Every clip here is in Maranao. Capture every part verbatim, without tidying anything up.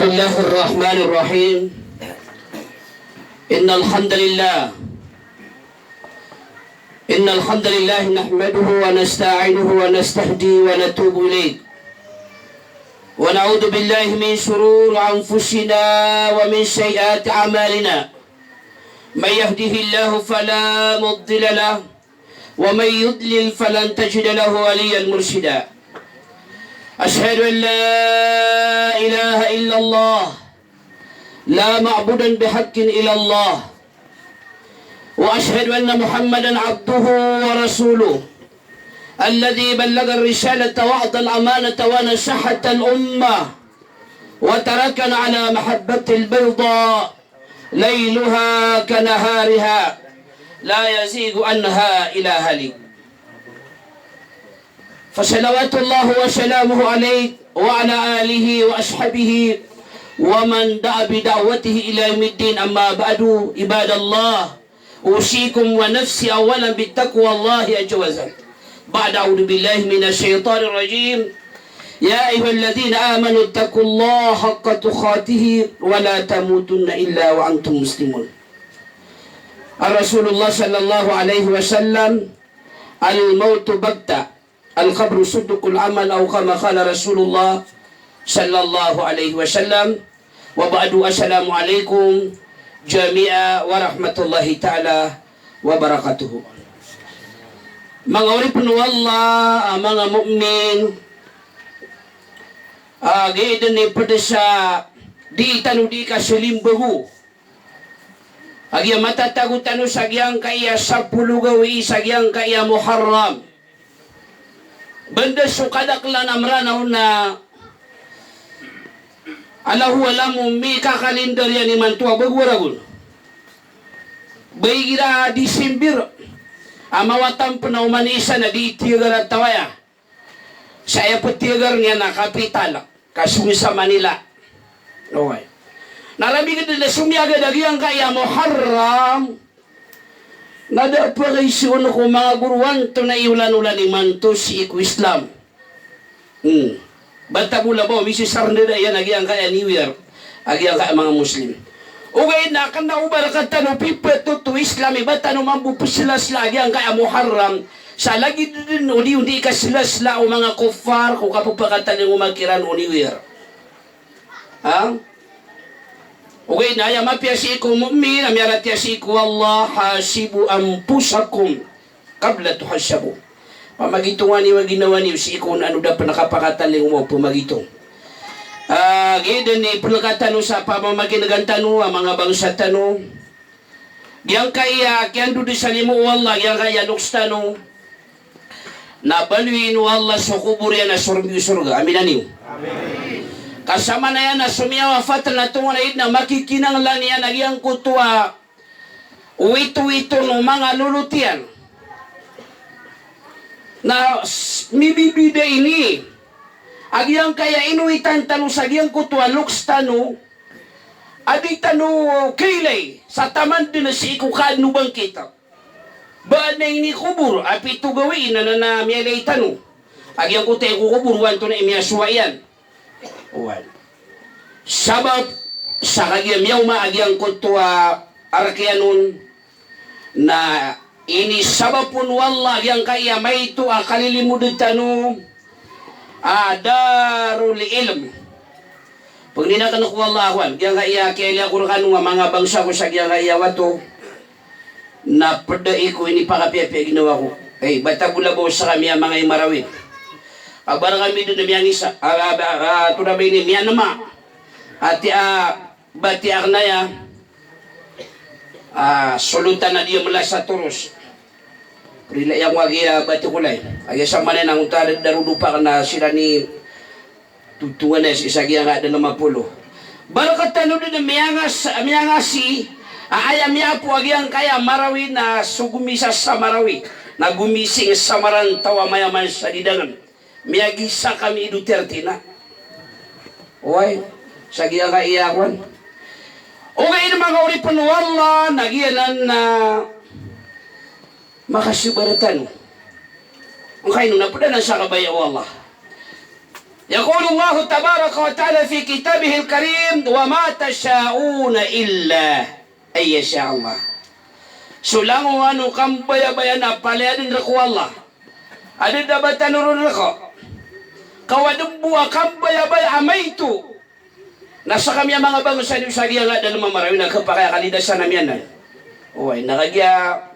بسم الله الرحمن الرحيم. إن الحمد لله، إن الحمد لله نحمده ونستعينه ونستهديه ونتوب إليه، ونعوذ بالله من شرور أنفسنا ومن سيئات أعمالنا. من يهده الله فلا مضل له، ومن يضلل فلن تجد له وليا مرشدا. أشهد أن لا إله إلا الله، لا معبود بحق إلا الله، وأشهد أن محمدا عبده ورسوله، الذي بلغ الرسالة وأدى الأمانة ونصح الأمة، وتركنا على محجة البيضاء، ليلها كنهارها، لا يزيغ عنها إلا هالك. فصلوات الله وسلامه عليه وعلى آله وأصحابه ومن دعا بدعوته إلى يوم الدين. أما بعد، عباد الله، أوصيكم ونفسي أولا بتقوى الله عز وجل. بعد أعوذ بالله من الشيطان الرجيم. يا أيها الذين آمنوا اتقوا الله حق تقاته ولا تموتن إلا وأنتم مسلمون. قال رسول الله صلى الله عليه وسلم: الموت بغتة، القبر صندوق العمل، أو كما قال رسول الله صلى الله عليه وسلم. وبعد، السلام عليكم جميعا ورحمة الله تعالى وبركاته. Manga oripn o Allah a manga mu'min, a giya dn i pd sa dii tano dii kasalimbgo a giya matatago tano sa giyangkaya sapolo gawii sa giyangkaya Muharram. Banda so kadaklan a Mranaw na Allahu alam o mikakalindar iyan imanto a bago a ragon. Ba igira December a mawatan pn a oman i isa na dii tiyagar a tawaya. Sa aya ptiyagar niyan na kapital, ka somiyong sa Manila. Oway. Na rabign dn a somiyagad a giyangkaya Muharram, na da pkaisoon ko manga gorowan to na iyolan-olan imanto sii ko Islam. Hmm. Bata bo labaw, misisarndada iyan a giyangkaya New Year a giyangkaya manga Muslim. Ogaid na kna o ba rktano piptoto Islam i ba tano mambo pslasla a giyangkaya Muharram, sa lagid dn o di on dii kaslasla o manga kuffar ko kappakatalingoma kiran o New Year. Ha? Ogaid na aya mapiya sii ko mu'min a miyaratiyaya sii ko Allah, hasibu anfusakum qabla tuhassabu. Pamagitonga niyo a ginawa niyo sii ko ano da pn a kapakatalingoma o pamagitong. A, giya dn i plkatano sa pamamakin'gan tano a manga bangsa tano. Giyangkaya kiyandod sa limo o Allah, giyangkaya loks tano, na baloyin o Allah so kobor iyan a sorga, sorga. Amin, amin. Amin. Ka samanaya na so miyawafat na tonganay dn a makikinanglan iyan a giyangkoto a owit-owit o manga lolot iyan. Na s-, mibibida ini a giyangkaya inowitan tano sa giyangkoto a loks tano a di tano kailay sa taman dn sii ko kaadn o bangkit. Ba adn a ini kobor a pito gawii na, na, na miyailay tano a giyangkoto a iko kobor o antonaa i miyasowa iyan. Oway. Sabap sa kagiya miyaoma a giyangkoto a rk iyan on na inisabap on o Allah a giyangkaya maito a kalilimod tano a Darul Ilm. Pagninakn ko Allah a kowan, giyangkaya kiyailay ako rkano a manga bangsa ko sa giyangkaya wato. Na pd iko inipakapiyapiya ginawa ko. Ay, bata bo labaw sa kami a manga i Marawi. A ba rkami dn a miyangisa, a, a, a, a, tonaa ba ini, miyanma. Ati a, bati akn aya. A, solotan a di a mala sa toros. Prila iyan ko a giya bati ko lay. A giya samanaya na onta da, darodopak na siran i Tutuwa na sii sa giyangkaya da lima polo. Ba rktano dn a miyangas-, miyangasi, a, aya miyapo a giyangkaya Marawi na so gomisa sa Marawi, na gomising sa marantaw a mayaman sa didangn. Miyagisa kami i Duterte na. Oway, sa giyangkaya kowan. Ogaid manga oripn o Allah, na giyanan na makasobar tano. Ogaid na pd anan sa kabaya o Allah. Yaqulu Allahu tabaraka wa ta'ala fi kitabihil karim, "Wa ma tasha'una illa an yasha Allah." So langowan o kambayabaya na palaya dn rk o Allah. Adn a ba tano ron rk. Ka o adn bo a kambayabaya a maito na skami a manga bangsa niyo sa giyangkaya a Dalma Marawi na khapakay a kalidasan ami anan. Oway, na kagiya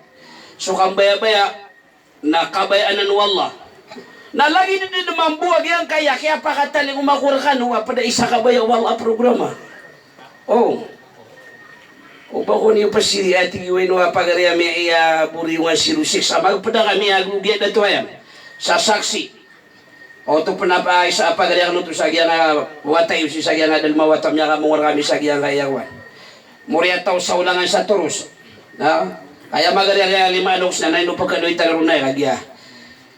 so kambayabaya na kabaya anan o Allah. Na lagid dn mambo a giyangkaya a kiyapakatalingoma ko rkano a pd a isa kabaya o Allah a programa. O. O ba ko niyo pasiri a tig iyan o a pagari ami a iya bori o nga zero six a magpda kami a gogiya dato aya. Sa saksi. Oto pn a isa a pagari akn oto sa giyangkaya wata iyo sii sa giyangkaya Dalma Wata, miyakamongor kami sa giyangkaya kowan. Moriya taw sa olangan sa toros. Na? Aya magari a lima a loks na na ino pkaloy tano ron aya kagiya.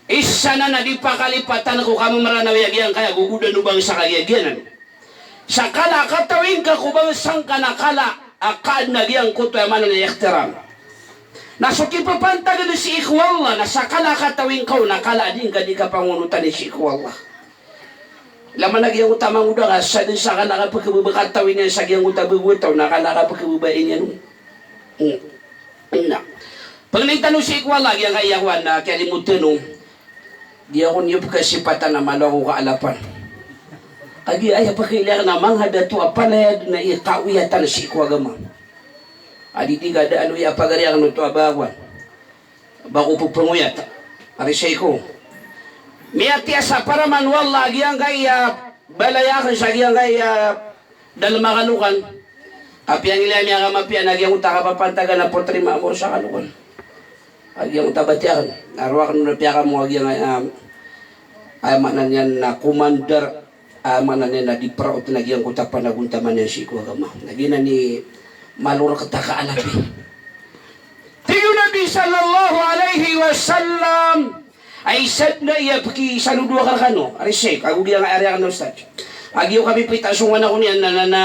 Isa na na di pakalipatan ko kamo Mranawi a giyangkaya gogodan o bangsa kagiya giyanan. Sa kala a katawi ngka ko bangsa ngka na kala a kaadn a giyangkoto aya maana niyan ihtiram. Na so kipapantag dn sii ko Allah na sa kala a katawi ngka on na kala a di ngka di kapangonotan sii ko Allah. Ilay man a giyangkoto a mangoda ka sa dn sa kala a kapkhababa a katawi niyan sa giyangkoto a bago a taw na kala a kapkhababa iyan on. Hmm. Na. Pangnin tano sii ko Allah, giyangkaya kowan na kiyalimod tano. Di ako niyo pkasipatan a malo ako kaalapan. Kagiya aya pakailay akn a manga dato a palaya dn a ikaoyatan sii ko agama. A di di ka da aloy a pagari akn oto a ba kowan. Ba ko ppangoyat. Ari sii ko. Miyatiya sa paraman o Allah a giyangkaya balay akn sa giyangkaya Dalma Kalokan. Apiya ngilay ami a kamapiya na giyangkoto a kapapantagan a Potri Maamor sa Kalokan. A giyangkoto a batiya akn. Na roo akn on a piyakamo a giyangkaya, a, aya maana niyan na commander, a, aya maana niyan na di praot na giyangkoto a panagontaman iyan sii ko agama. Na giyanan i malo rkta kaalapi. Tig o Nabi sallallahu alaihi wasallam, ay sadn a iya pkisalodowa ka rkano, ari Sheikh, ago giyangkaya ari akn a ustadh. A giya o kapipita so nganan ko niyan na, na, na,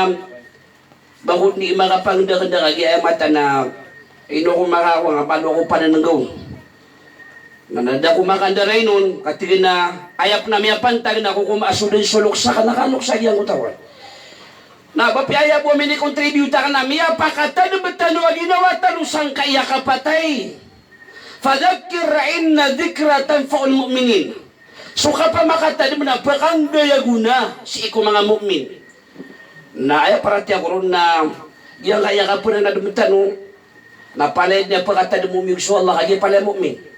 ba ko di makapangdakdak a giya aya mata na ino ko makakowa nga palo ko pananenggaw. Na, na da ko makandarain on, katig iyan a aya pn a miyapantag na ko koma a so dn so loks akn a kaloks a giyangkoto a kowan. Na ba piya aya bo a minicontribute akn a miyapakatadm tano a ginawa tano sangkaya kapatay. Fadhakkir fa inna dhikra tanfa'ul mu'minin. So kapamakatadm na pkangdaya gona sii ko manga mu'min. Na aya paratiyaya ko ron na giyangkaya kapnanadm tano na palaya dn a pkatadm o miyog so Allah kagiya palaya mu'min.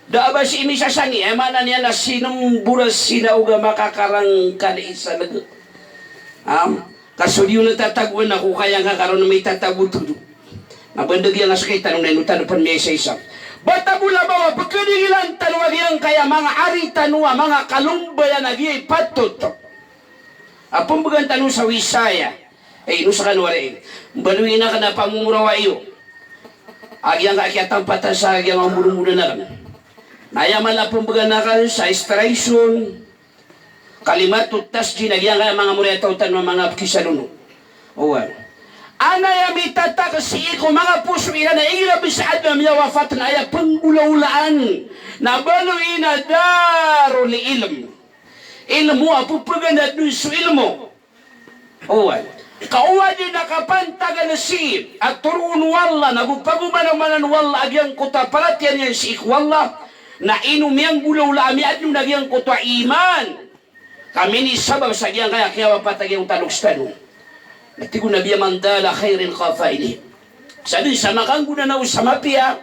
Da a ba sii misasangi, aya maana niyan na sinmbora sii na oga makakarangkali sa leg. Am, ka so di on tatagoan ako kaya ngka karon mitatago todo. Na ba ndg iyan a skay tano na ino tano pn miyaisa-isa. Ba tago na ba wa pkadigilan tano a giyangkaya manga ari tano a manga kalombayan a giya i patot a pmbgan tano sa wisaya. Ay, ino skano ari. Mbaloy na kna pamomorawa iyo. A giyangkaya kiyatampatan sa giyangkaya mbolombolan akn. Na aya mala a pmbgan akn sa inspiration. Kalimatut tasjil a giyangkaya manga moriyataw tano a manga pkisalono. Oway. Anay a mitatak sii ko manga poso iran a igira bs a adn a miyawafat na aya pnggolawlaan na baloy na darul ilm. Ilmo a pphaganad on so ilmo. Oway. Ka o adn a kapantagan sii a toroon o Allah, nago pagomanamanaan o Allah a giyangkoto a paratiyaya niyan sii ko Allah, na ino miyanggolawla a miyaadn on a giyangkoto a iman. Ka minisabab sa giyangkaya kiyawapat a giyangkoto a loks tano. Na tig o Nabi a, "Man dalla khairan ka fa'ilihi." Sadn sa makanggonanaw sa mapiya,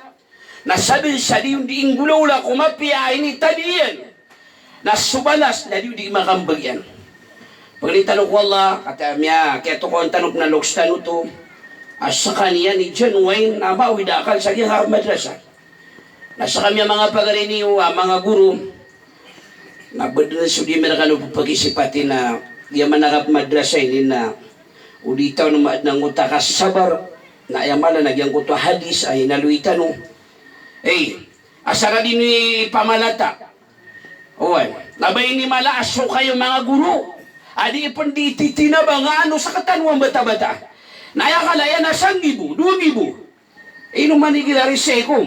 na sadn sa di on di inggolawla ko mapiya a initadi iyan. Na so balas na di on di makambag iyan. Pagni tano ko Allah, kata miya, kiyatokawan tano pn a loks tano oto. A skaniyan i January na mawid a akal sa giyangkaya madrasa. Na skami a manga pagari niyo a manga goro. Na bdn so di mirakano pphakisipati na giya manakap madrasa ini na o di tano maadn angkoto a kasabar na aya mala na giyangkoto a hadis a inaloy tano. Ey, asar a di niyo ipamalata. Oway. Na ba ini mala a so kayo manga goro a di pn di titinabang a ano sktano a mbatabata. Na aya kala iyan a sanggibo, dowa gibo. Ino man igira ari sii ko.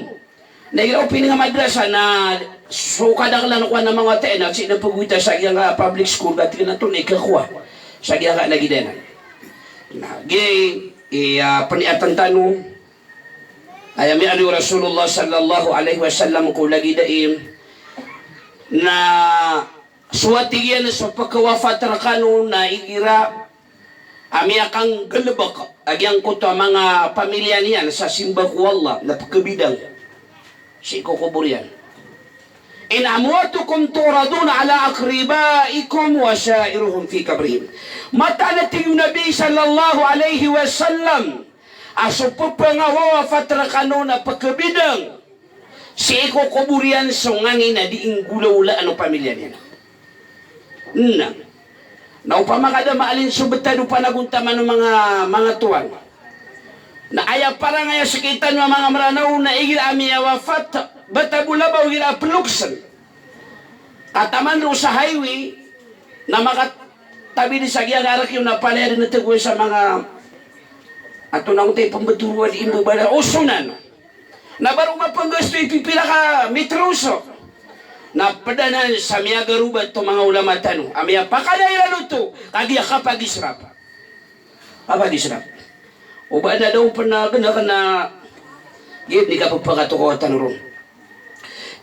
Na igira opini nga madrasa na So kadaklan ko anan a manga wata iyan na sii na pagowita sa giyangkai a public school, ka tig iyan a antonaa i kakowa sa giyangkai a lagid anan. Na giya i, ah, peniyaten tano, aya miyaaloy o Rasulullah sallallahu alaihi wasallam ko lagid aya na so, a tig iyan, so pekawafat rekano na igira a miyakanggalebek a giyangkoto a manga pamiliya niyan sa simba ko Allah na pekebidang sii ko kobor iyan. "Inna amwatakum tu'raduna ala aqribaikum wa shairuhum fi qabrihim." Mataan a tig o Nabi sallallahu alaihi wasallam a so pepangawawafat rekano na pekebidang sii ko kobor iyan so nganin a dii nggolawlaan o pamiliya niyan. Na, na opama ka da maalin so betad o panagontaman o manga, manga towan. Na aya parangay a sekitano a manga Meranaw na igira a miyawafat, bata bo labaw igira a pelokesen. Ka taman roo sa highway, na makatabi di sa giyangkai a reki on na palaya di na tegoy sa manga, antonaa oto i pembetoro a dii mbebala, osonan. Na ba roo mapenggasto i pipira ka metro so. Na ped anan sa miyagarobat o manga ulama tano a miyapakalaya iran oto, ka giya kapagisrap. Kapagisrap. O ba na da on pen a gena kena, giya di kapepakatokawa tano ron.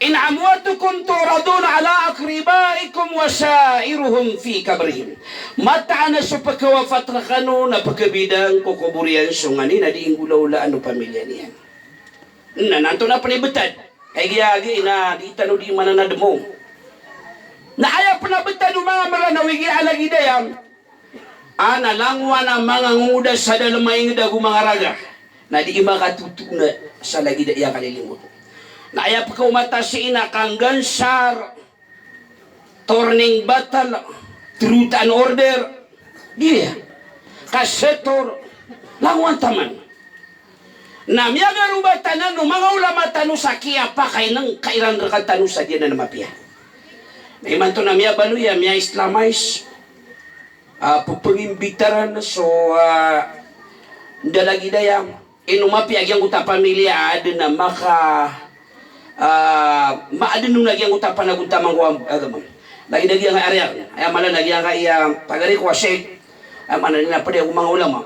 "Inna amwatakum tu'raduna ala aqribaikum wa shairuhum fi qabrihim." Mataan a so pekawafat rekano na pekebidang ko kobor iyan so nganin a dii nggolawlaan o pamiliya niyan. Na, na antonaa pen i betad? Ay giya, giya na di tano di mananademo. Na aya pen a betad o manga Meranaw igira a lagid aya a na langowan a manga ngongoda sa dalem a inged ago manga raga na dii makatotoona sa lagid aya kalilimod. Na aya pekaoma ta sii na kanggansar, turning batal, truth and order, giya, kasetor, langowan taman. Na miyagarobat anan o manga ulama tano sa kiyapakainengka iran rekatano sa di anan mapiya. Na imanto na miyabaloy a miya-Islamize, ah, pepengimbitaran so, ah, nda lagid aya, ino mapiya a giyangkoto a pamiliya a aden a maka, ah, maaden on a giyangkoto a panagontaman ko agama. Lagid a giyangkai a riyar, aya maana na giyangkai a pagari ko a Sheikh, aya maana niyan na ped aya ko manga ulama.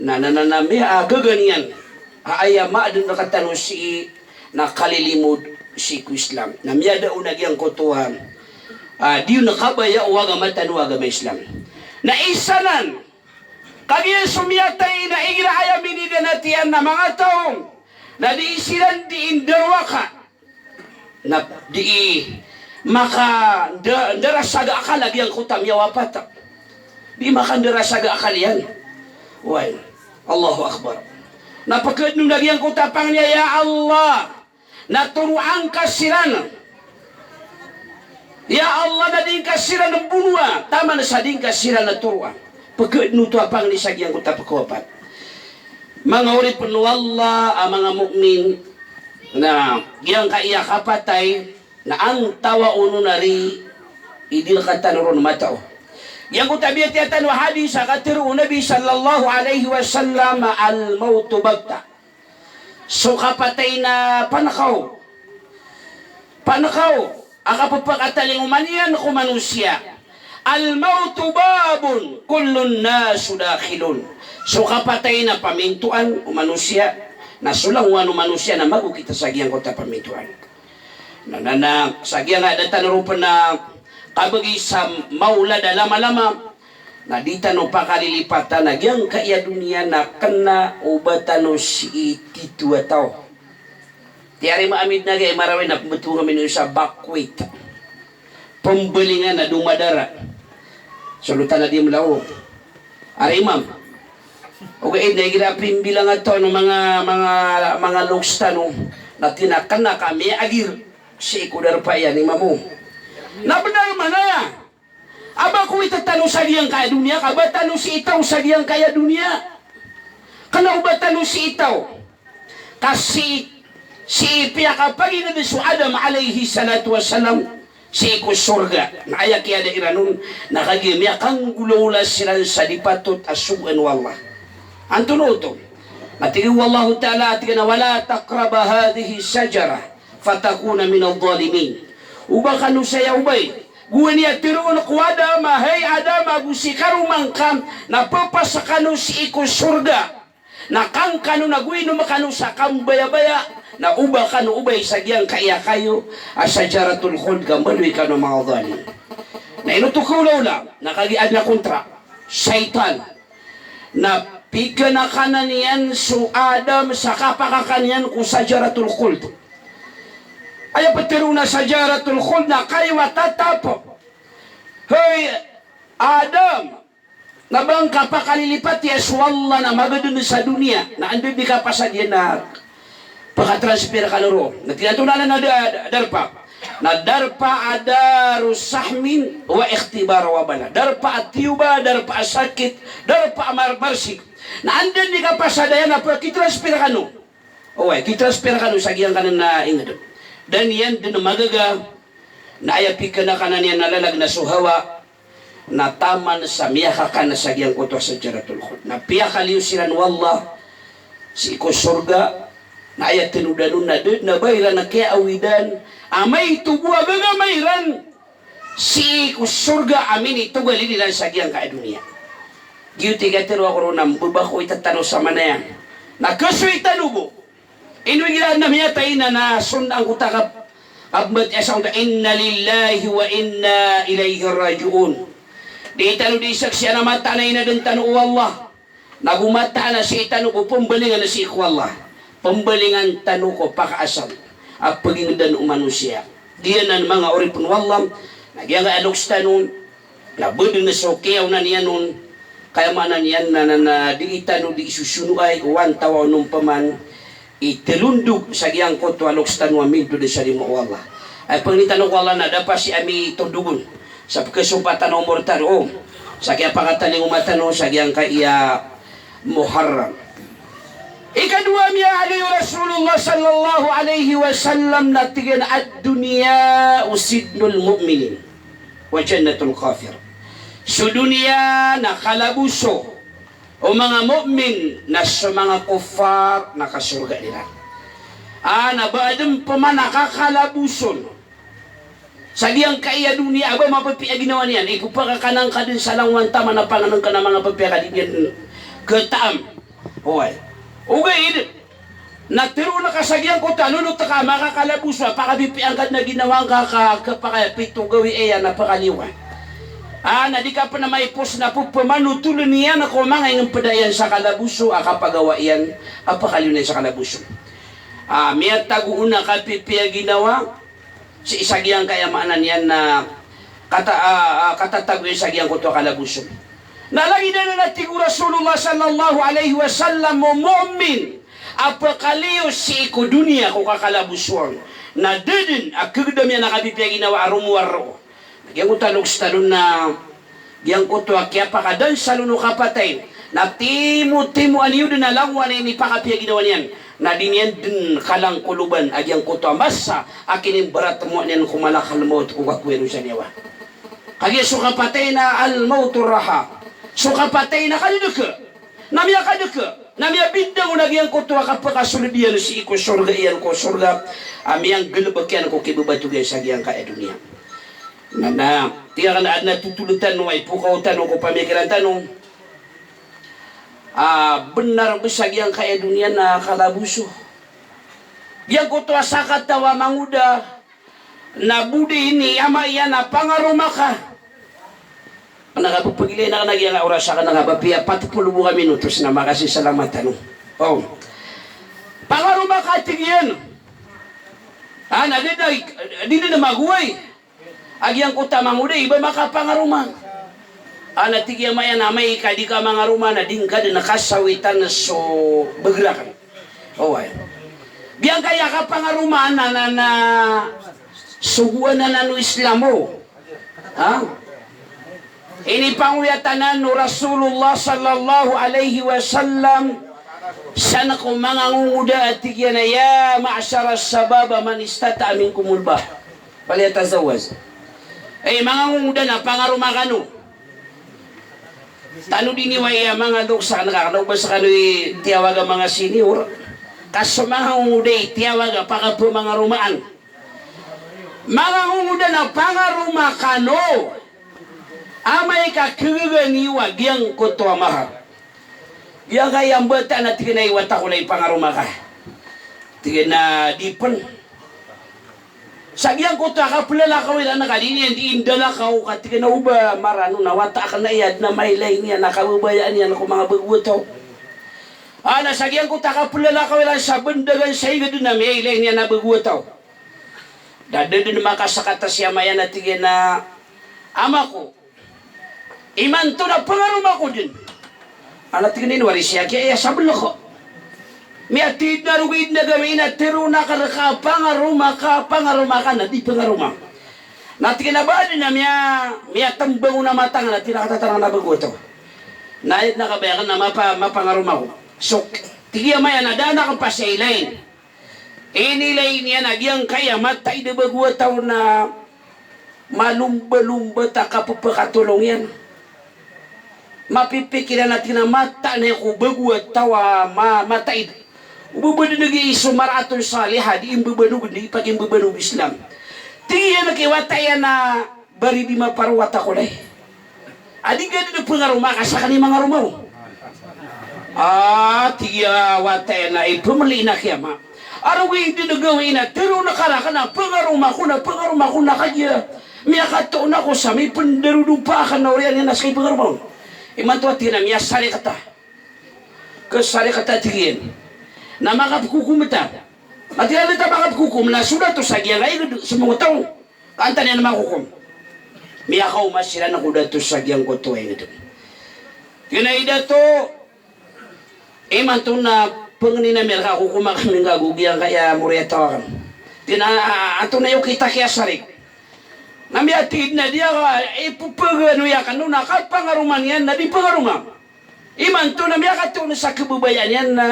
Na, na, na, na, miya, ah, gaga niyan a aya maaden rekatano sii na kalilimod sii ko Islam. Na miyada on a giyangkoto a, ah, di on kabaya o agama tano a agama Islam. Na isa nan, kagiya so miyatay na igira aya miniganat iyan na manga taw na dii siran dii ndarowaka, na dii maka nda-, ndarasaga akal a giyangkoto a miyawafat. Dii maka ndarasaga akal iyan. Way. Allahu Akbar. Na pekeden on a giyangkoto a pangni a, "Ya Allah, na toroa ngka siran. Ya Allah, na di ngka siran mbonoa taman sa di ngka siran toroa." Pekeden oto a pangni sa giyangkoto a pekawafat. Manga oripen o Allah a manga mu'min, na giyangkaya kapatay na antawaa on ari i di rekatano ron matao. Giyangkoto a biyatiya tano a hadis a katero o Nabi sallallahu alaihi wasallam, "Al-mautu baghtah." So kapatay na panekaw. Panekaw a kapepakatalingoma niyan ko manosiya. "Al-mautu babun kullun nasu dakhilun." So kapatay na pamintoan o manosiya, na so langowan o manosiya na magokit sa giyangkoto a pamintoan. Na, na, na, sa giyangkaya da tano ron pen a kabegi sa maolad a lamalama, na di tano pakalilipatan a giyangkaya doniya na kena o ba tano sii tito a taw. Tiyarima ami den a giyai Marawi na pembetowan ami niyo sa bakwit. Pembelingan a domadara. Solotan a di melaw. Ari imam. Ogaid na igira pimbilang a taw o manga, manga, manga loks tano. Na tig iyan a kena ka miyaagir sii ko darpa iyan, imam o. Na benar mana aya? A ba ko itaw tano sa giyangkaya doniya, ka ba tano sii taw sa giyangkaya doniya. Kena o ba tano sii taw. Ka sii, sii piyakapagined so Adam alayhis salatu wassalam sii ko sorga. Na aya kiyada iran on, na kagiya miyakanggolawla siran sa di patot a sogoan o Allah. Antonaa oto? Na tig o Allahu Ta'ala, tig iyan a, "Wala taqraba hadhihi shajara fatakuna minadh dhalimin." O ba kano saya obay. Gowani a teroon ko Adam a, hay Adam, ago si karoma ngka, na pepasa kano sii ko sorga. Na kan kano na go inom kano sa kambayabaya, na o ba kano obay sa giyangkaya kayo a shajaratul khuld ka mbaloy kano a manga zalim. Na ino oto kaolaola, na kagiya aden a kontra, shaytan. Na pikanakanan iyan so Adam sa kapakakan iyan ko shajaratul khuld. Aya peteroon a shajaratul khuld na kayo a tatap. Hay Adam, na ba ngka pakalilipati a so Allah na magaden sa doniya, na anda di kapasad iyan na pakatransfer kano roo. Na tig iyan antonaa na da-, darpa. Na darpa a daru sahmin wa ikhtibar wa bala. Darpa a tiyoba, darpa a sakit, darpa a mar-, marsik. Na anda di kapasad iyan na pakitransfer kano. Oway, kitransfer kano sa giyangkanan a inged. Da niyan den magaga, na aya pikanakanan iyan a lalag na so Hawa, na taman sa miyakakan sa giyangkoto a shajaratul khuld. Na piyakaliyo siran o Allah sii ko sorga, na aya tenodan on na da den a ba iran kiyaawidan, amay tobo a gaga ma iran sii ko sorga a minitogalin iran sa giyangkaya doniya. Giyoto i katero ako roo na mbebako i tatano sa manaya. Na kesoy tano bo. Ino igira na miyatay na, na sonda angkoto a kap-, kapembatiya sa onta, inna lillahi wa inna ilayhi raji'un. Di tano di saksian a mataan a inaden tano o Allah. Na go mataan a sii tano bo pembalingan sii ko Allah. Pembalingan tano ko pakaasal a pegingedan o manosiya. Giyanan manga oripen o Allah. Na giyangkaya loks tano, na beden so kiyaonan iyan on. Kaya maana niyan na, na, na di tano di sosonoay o antawaa on peman i telondog sa giyangkoto a loks tano a mindoda sa limo o Allah. Ay pangni tano ko Allah na da pasi ami tondogon sa pekesompat tano a omor tano, o, sa kiyapakatalingoma tano sa giyangkaya Muharram. Ikadowa, miyaaloy o Rasulullah sallallahu alaihi wasallam na tig iyan, ad-dunya sijnul mu'minin wa jannatul kafir. So doniya na kalaboso o manga mu'min, na so manga kuffar na kasorgaan iran. A, na ba aden peman a kakalaboson sa giyangkaya doniya a ba mapipiya ginawa niyan, ipepakakan angka den sa langowan taman a pangenengken a manga pipiya ka di niyan ketaam. Oway. Ogaid na teroon ka sa giyangkoto a lolot ka a makakalaboso a pakapipiya angka den a ginawa ngka ka, ka pakapito gawii iyan a pakaliyowan. A, na di ka pen a maipos na pepemanotolen iyan ko manga ingempeda iyan sa kalaboso a kapagawa iyan a pakaliyowan iyan sa kalaboso. A, miyatago on a kapipiya ginawa sii sa giyangkaya maana niyan na kata-, a, a, katatago iyan sa giyangkoto a kalaboso. Na lagid anan a tig o Rasulullah sallallahu alaihi wasallam, o mu'min a pekaliyo sii ko doniya ko kakalabosoan, na da den a kegedam iyan a kapipiya ginawa a romowar roo. Na giyangkoto a loks tano na giyangkoto a kiyapakadansal on o kapatay, na timotimoan iyo den a langowan a inipakapiya ginawa niyan, na di niyan den kalangkoloban a giyangkoto a masa a kinimbaratmowa niyan ko malakal mawt ko kakowa iyan on sa niyawa. Kagiya so kapatay na al-mawtu raha. So kapatay na kadedeke. Na miyakadeke, na miyabindang on a giyangkoto a kapakasoled iyan sii ko sorga iyan ko sorga a miyanggalebek iyan ko kibebatogan sa giyangkaya doniya. Na, na, tig akn a aden a totoled tano a ipokaw tano ko pamikiran tano a benar bo sa giyangkaya doniya na kalaboso. Giyangkoto a sakataw a mangoda na bo di ini ama iyan a pangaroma ka. Kena ka bo pagilay na kena giyangka oras a kena ka ba piya pat polo bo ka minutos na makasisalamat tano. O. Pangaroma ka tig iyan. A, na di, di, di, di na magoway. A giyangkoto a mangoda i ba makapangaroma. A, na tig i ama iyan a amay ka di ka mangaroma na di ngka den kasawitan so beger akn. Oway. Giyangkaya kapangaromaan na, na, na sogoan anan o Islam o. Ha? Inipangoyat anan o Rasulullah sallallahu alaihi wasallam san ko manga ngongoda a tig iyan a, "Ya ma'sharas shabab man istata'a minkumul ba'a falyatazawwaj." Hay manga ngongoda na pangaroma kano. Tano di niyo aya manga doksa na kakna o ba sa kano i tiyawag a manga senior. Ka so manga ngongoda i tiyawag a pakapemangaromaan. Manga ngongoda na pangaroma kano. Amay ka kegegani wa giyangkoto a mahar. Giyangkaya mbata na tig iyan a iwata ko lay pangaroma ka. Tig iyan a di pen. Sa giyangkoto a kaplalakaw iran ka di niyan di indalakaw ka tig iyan a oba marano na wata aken na iyad na mailay niyan a kababayaan iyan ko manga bago a taw. A na sa giyangkoto a kaplalakaw iran sa bendagan sa inged na miyailay niyan a bago a taw. Da den den makasakat a si ama iyan a tig iyan a, ama ko, imanto na pangaroma ko den. A na tig iyan a ino ari siya kiya iya sa beleko. Miyatid na rogo i den a gawii na tero na ka reka pangaroma ka, pangaroma ka na di pangaroma. Na tig iyan a ba den a miya, miyatembang on a mata nga na tig iyan a katatarang na bago a taw. Na aya den a kabaya aken na mapa, mapangaroma ko. So tig i ama iyan a da aken pasailay. Inilay niyan a giyangkaya mataid a bago a taw na malombalombat a kapepakatolong iyan. Mapipikir iyan a tig iyan a mataan ko bago a taw a ma-, mataid. O ba den a giya i so mar'atun salihah, di imbebanog, di pakimbebanog Islam. Tig iyan a kiwata iyan a ba ri di maparowat ako lay. A di ka den a pangaroma ka saken i mangaroma on. A tig iyan a wata iyan a ipemeli na kiyama. A rogo i den a gawii na tero na ka raken a pangaroma ko na pangaroma ko na kagiya miyakatoon ako sa mipendarodopa aken na oriyan iyan a seka i pangaroma on. Imanto a tig iyan a miyasarikata. Kesarikata tig iyan. Na makapekokom ta. Na tig iyan a di ta makapekokom na so dato sa giyangkaya inged, so manga taw. Ka antaa niyan makokom. Miyakaoma siran ko dato sa giyangkoto a inged. Tig iyan a i dato, imanto na pengnin ami reka a kokoma kami ngka go giyangkaya moriyataw aken. Tig iyan a, a, antonaa i okit a kiyasarik. Na miyatid na di a, ipepeganoy aken on a kapangaroma niyan na di pangaroma. Imanto na miyakatoon sa kebabayaan iyan na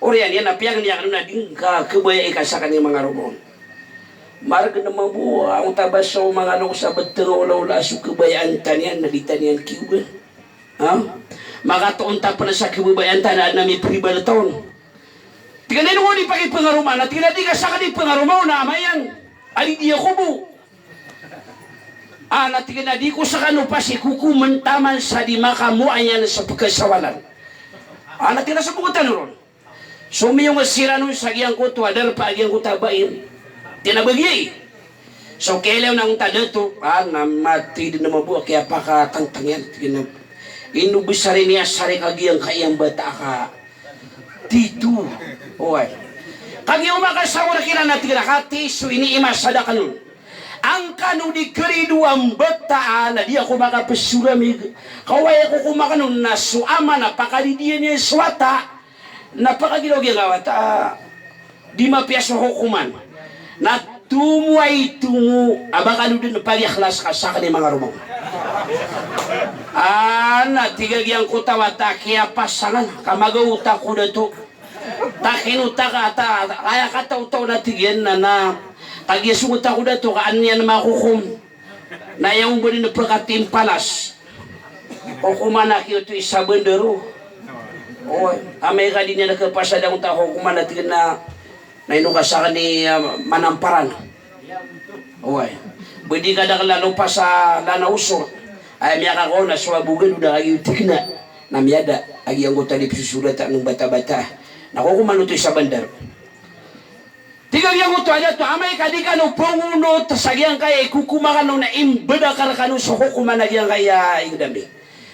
oriyan iyan a piyangni aken on a di ngka kebayai ka saken i mangaroma on. Maregen mambo a onta ba so manga loks a beteng a olaola so kebayaan ta niyan na di ta niyan kiyogan. Ha? Makatoon ta pen sa kebabayaan ta na aden a miperibal ta on. Tig iyan a ino di pakipangaroma na tig iyan a di ka saken i pangaroma on a ama iyan. A di di ako bo. A na tig iyan a di ko sekano pasi kokomen taman sa di makamoa niyan sa pekasawalan. A na tig iyan a so bokot tano ron. So miyong siran on sa giyangkoto a darpa a giyangkoto a bai. Tig iyan a ba giyai. So kiyailay on angkoto a dato, a na mati den a mabo a kiyapakatangtang iyan. Tig iyan a ino besar i miyasarik a giyangkaya mbata a ka Tito. Oway. Kagiya o makasawar kiran a tig iran a kati so ini i masa da kano. Angkano di karido a mbata a na di ako makapesoramig. Ka oway a kokoma kano na so ama na pakadidiyan iyan so wata. Na pakagilaw giyangkaya wata. Di mapiya so hokoman. Na tomo ay tomo a ba kano den pagikhlas ka saken i mangaroma on. A na tig a giyangkoto a wata a kiyapasangan ka magaw ta ko dato. Takino ta ka ta, aya kataotaw na tig iyan na, na kagiya songot ako dato ka an iyan makokom. Na aya omba den pekatimpalas. Kokoman aki oto i sabandaro. O, amay ka di niyan kapasad angkoto a kokoman a tig iyan a na ino ka saken i, ah, manamparan. Oway. Ba di ka dakel a lopas a lana osor. Aya miyakakaon a so abogen o da kagiya o tig iyan a na miyada a giyangkoto a di pesosoratan o batabata. Na kokoman oto i sabandaro. Tig a giyangkoto a dato, amay ka di kano pangonot sa giyangkaya i kokoma kano na imbedakar kano so kokoman a giyangkaya inged ami.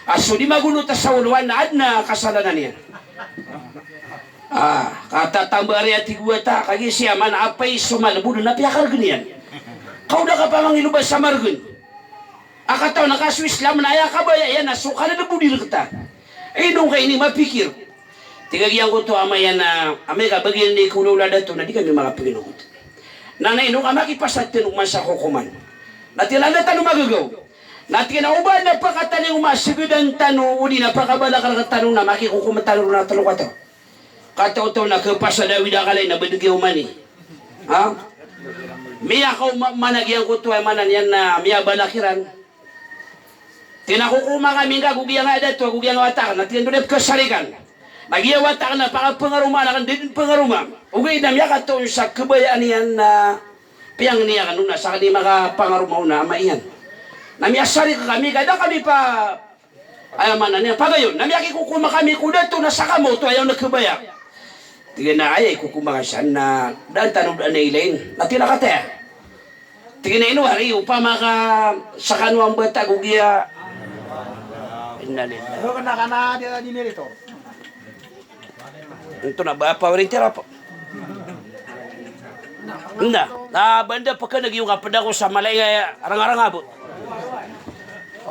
A so di magonot sa olowan na aden a kasalanan iyan. A, katatamba ari a tig o wata, kagiya si ama na apay so malebod na piyakaregen iyan. Ka o da ka pamangiloba sa maregen. A katawan a ka so Islam na aya kabaya iyan na so kalelebod i rekta. Ino ngka ini mapikir. Tig a giyangkoto a ama iyan a, amay ka ba giyanan i kolaola dato na di kami makapenginogot. Na na ino ka makipasad tano man sa kokoman. Na tig iyan a da tano magagaw. Na tig iyan a oba na pakatalingoma a segedan tano, odi na pakabalakar tano na makikokom tano ron a telo kataw. Kataotaw na kepasad a wida kalay na bedeg iyan omani. Ha? Miyakaoma man a giyangkoto a maana niyan na miyabalak iran. Tig iyan a kokoma kami ngka go giyangkaya dato, go giyangkaya wata aken, na tig iyan a da den pekesarikan. Na giya wata aken na pakapengaromaan aken, da den pengaromaa. Ogaid na miyakatoon sa kebayaan iyan na piyangni akn on na sakn i makapangaroma on a ama iyan. Na miyasarik kami ka da kami pa, aya maana niyan, pagayon. Na miyakikokoma kami ko dato na sakamo oto aya on a kabaya. Tig iyan a aya ikokoma ka san na daan tano daan a ilain. Na tig iyan a kataya. Tig iyan a ino ari, opama ka sakano a mbata ago giya. Inna lillahi. Antonaa ba a power intira po? Na, na banda pkhan'g iyo ka pd ako sa mala i rangaranga bo.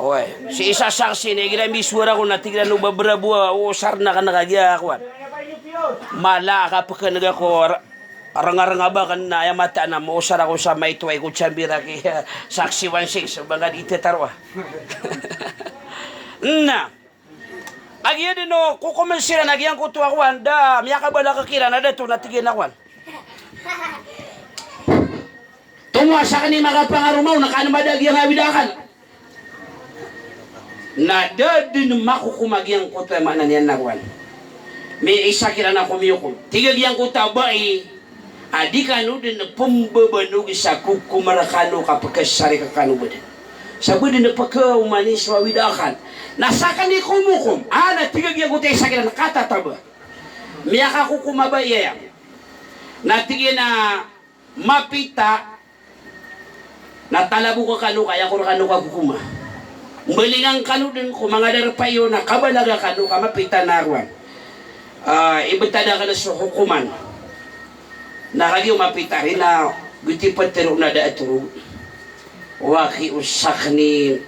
Oway, sii sa saksi na igira mbisowara ko na tig iran o ba brabo a osar na kna ka giya kowan. Mala ka pkhan'g ako ra-, rangaranga ba kna aya mataan a maosar ako sa maito ay ko chambi ra ki saksi one six, ba nga di tetaroa. Na, a giya dn o kokomen siran a giyangkoto a kowan, da miyakabalak kiran a dato na tig iyan a kowan. Tomo a sakn i makapangaroma on na kano mada a giyangkaya a wida akal. Na da dn makokom a giyangkoto a maana niyan na kowan. Miisa kiran a komiyokom. Tig a giyangkoto a bai a di kano dn pmbabanog sa kokom rkano ka pkhasarik kano badn. Sa badn pkhaomani so a wida akal. Na sakn i komokom. A na tig a giyangkoto a isa kiran a katataba. Miyakakokom a bai aya. Na tig iyan a mapita, na talabok kano ka aya ko rkano kakokoma. Mbalingan kano dn ko manga darpa iyo na kabalaga kano ka mapita na kowan. Ah, ibtad akn so hokoman. Na kagiya o mapita rin na goti ptero na da a toro. Waki o sakn i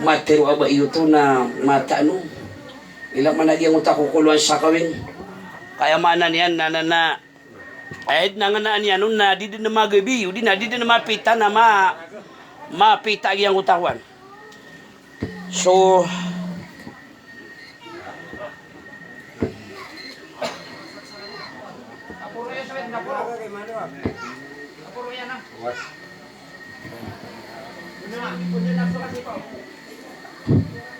matero a bai oto na mataan o. Ila man a giyangkoto a kokoloan sa kawing. Ka aya maana niyan na, na, na, Ay, na nganaan iyan on na di dn magabi, odi na di dn mapita na ma-, mapita a giyangkoto a kowan. So,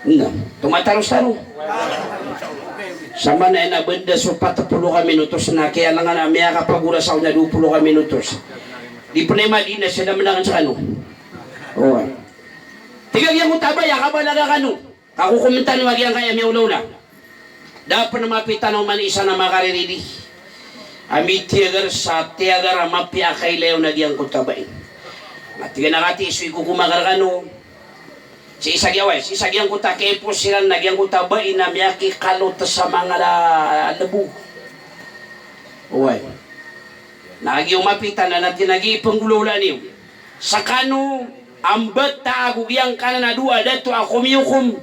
Na, tomataros tano. Samanaya na banda so pat polo ka minutos na kiyalangan a miyakapagora sa on a dowa polo ka minutos. Di pn aya madi na siya da mndangan skano. Oway. Tig a giyangkoto a bai a kabalaga kano. Kakokomen tano a giyangkaya miyaolaola. Da pn mapita na oman i isa na makariridi a mitiyagar sa tiyagar a mapiya a kailayaw na giyangkoto a bai. Na tig iyan a kati so ikokom akn rkano. Sii sa giya, oway, sii sa giyangkoto a kiyaipos iran na giyangkoto a bai na miyakikalot sa manga la-, lbo. Oway. Na kagiya o mapita na, na tig iyan a giya i pnggolawlaan iyo. Skano a mbata ago giyangkanan a dowa a dato a komiyokom.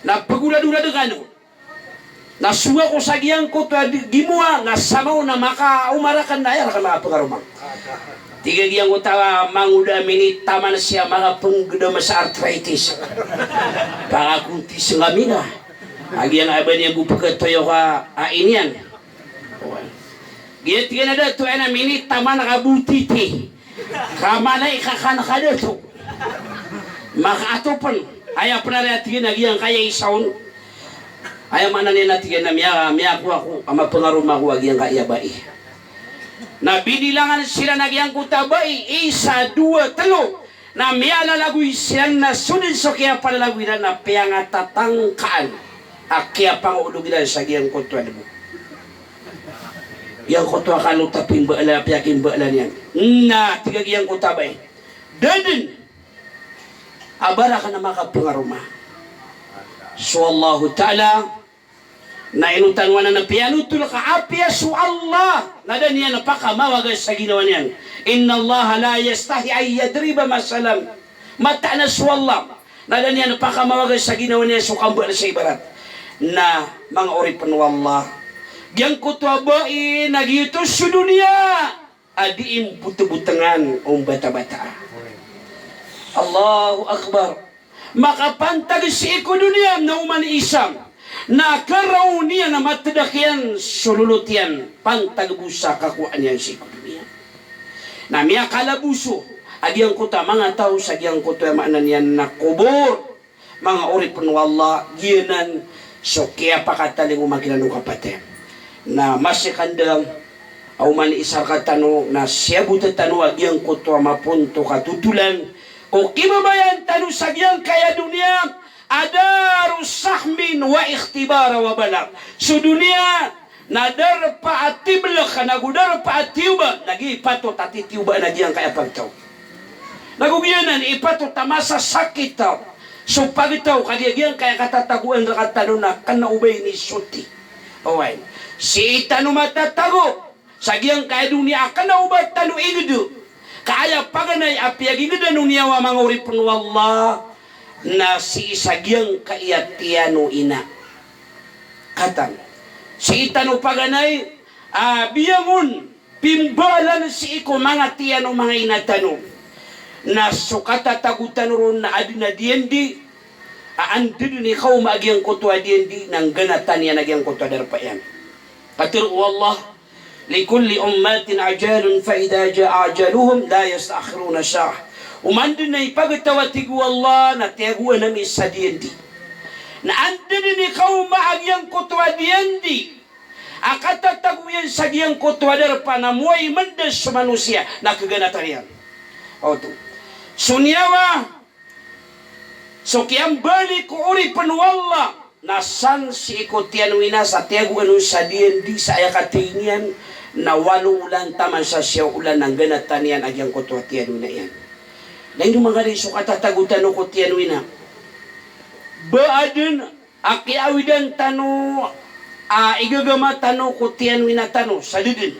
Na pgoradorad kano. Na sowa ko sa giyangkoto a di-, gimowa, na samaw na makaoma rakn na aya rakn makapangaroma. Tig a giyangkoto a mangoda a minitaman siya makapnggdam sa arthritis. Pakakontis nga mina. A giyangkaya ba niyan bo pkhatoyo ka a iniyan. Giya tig iyan a dato aya na minitaman ka bo titi. Ka mala i kakan ka dato. Makaatopn. Aya pn ari a tig iyan a giyangkaya isa on. Aya maana niyan a tig iyan a miya-, miyakowa ko a mapangaroma ko a giyangkaya a bai. Na binilangan siran a giyangkoto a bai, isa, dowa, tlo. Na miyalalagoy siran na so dn so kiyapalalagoy iran na piyangatatangkaan a kiyapangoolog iran sa giyangkoto a lbo. Giyangkoto a kalot a pimbala, piyakimbala niyan. Na tig a giyangkoto a bai, da dn a ba rakn a makapangaroma. So Allahu Ta'ala, na ino tano anan a piyanotol ka apiya so Allah, na da niyan pakamawaga sa ginawa niyan. Innallaha la yastahi an yadriba masalan. Mataan a so Allah, na da niyan pakamawaga sa ginawa niyan so kambal sa ibarat. Na manga oripn o Allah, giyangkoto a bai na giyoto so doniya a di imbotbotangan o mbatabata. Allahu Akbar. Makapantag sii ko doniya na oman i isa na karaw niyan a matdak iyan so lolot iyan, pantag bo sa kakowaan iyan sii ko doniya. Na miyakalaboso a giyangkoto a manga taw sa giyangkoto a maana niyan na kobor. Manga oripn o Allah, giyanan so kiyapakatalingoma kiran o kapatay. Na masi kanda Aw man isa rkatano na siyabota tano a giyangkoto a maponto katotolan ko kibabayaan tano sa giyangkaya doniya a daru sahmin wa ikhtibara wa bala. So doniya na darpa a tiblk, nago darpa a tiyoba, na giya i patot a titiyoba na giyangkaya pagtaw. Nago giyanan i patot a masasakit so pagtaw, kagiya giyangkaya katatagoan rkatano na kna o ba inisoti. Oway. Sii tano matatago sa giyangkaya doniya a kna o ba tano igd. Ka aya paganay a piyagigdan o niyawa, manga oripn o Allah, na sii sa giyangkaya tiyan o ina. Katan. Sii tano paganay a biyangon, pimbalan sii ko manga tiyan o manga ina tano. Na so katatago tano ron na adn a diyandi a anda dn i kaoma a giyangkoto a diyandi na ngganatan iyan a giyangkoto a darpa iyan. Katharo o Allah, "Likulli ummatin ajalun fa idha jaa ajaluhum la yastakhiruna sa'ah." Oman dn a ipagtaw, a tig o Allah, na tiyagoan ami sa diyandi. Na anda dn i kaoma a giyangkoto a diyandi a katatago iyan sa giyangkoto a darpa na moway mndas so manosiya na kganatan iyan. Oto. So niyawa, so kiyambali ko oripn o Allah, na san sii ko tiyan o ina sa tiyagoan on sa diyandi sa aya kathay niyan, na walo olan taman sa siyaw olan na ngganatan iyan a giyangkoto a tiyan o ina iyan. Na ino manga di so katatago tano ko tiyan o ina? Ba adn a kiyawidan tano a igagama tano ko tiyan o ina tano sa da dn.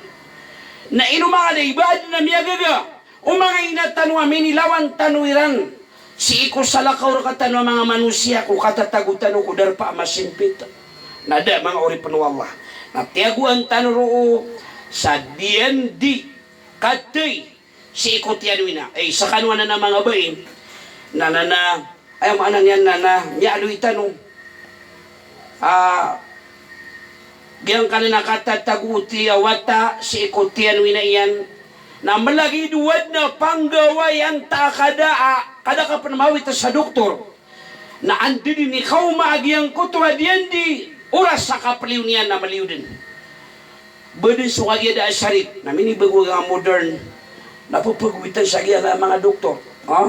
Na ino manga di, ba adn a miyagaga o manga ina tano a minilawan tano iran sii ko salakaw rkatano a manga manosiya ko katatago tano ko darpa a masimpit? Na da, manga oripn o Allah. Na tiyagoan tano roo sa diyandi, kathay sii ko tiyan o ina. Ay, skano anan a manga bai na, na, na, aya maana niyan na, na miyaaloy tano a giyangkanan a katatago o tiyan, wata sii ko tiyan o ina iyan, na mlagid o adn a panggawai antaa ka da a, ka da ka pn mawit sa doktor. Na anda dn i kaoma a giyangkoto a diyandi, oras a kapliyo niyan na mliyo dn. Ba dn so kagiya da a sarip, na minibago a modern na pphagowitan sa giya a manga doktor. Ha?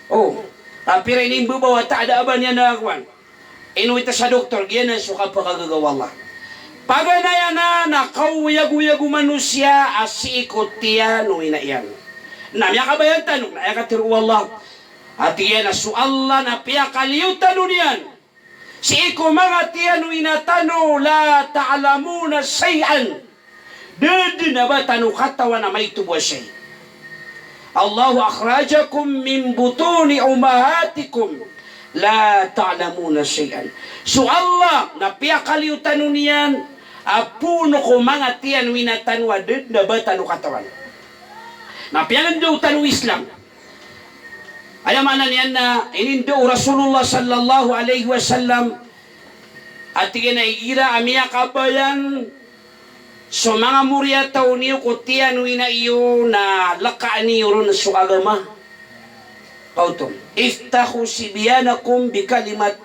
O. Ka pira inimbabaw a wata a da a ba niyan a kowan, inowit sa doktor, giyanan so kapakagaga o Allah. Paganay anan a kaoyagoyag o manosiya a sii ko tiyan o ina iyan. Na miyakabayaan tano na aya katharo o Allah, a tig iyan a so Allah na piyakaliyo tano niyan sii ko manga tiyan o ina tano, la ta'lamuna shay'an. Da dn a ba tano katawan a maito bo a shay. Allahu akhrajakum min butuni ummahatikum la ta'lamuna shay'an. So Allah na piyakaliyo tano niyan a poon ko manga tiyan o ina tano a da dn a ba tano katawan. Na piyangndao tano o Islam. Aya maana niyan na inindao o Rasulullah sallallahu alaihi wasallam a tig iyan a igira a miyakabayaan so manga moriyataw niyo ko tiyan o ina iyo na lkaan iyo ron so agama. Kaoto, iftahu sibyanakum bi kalimat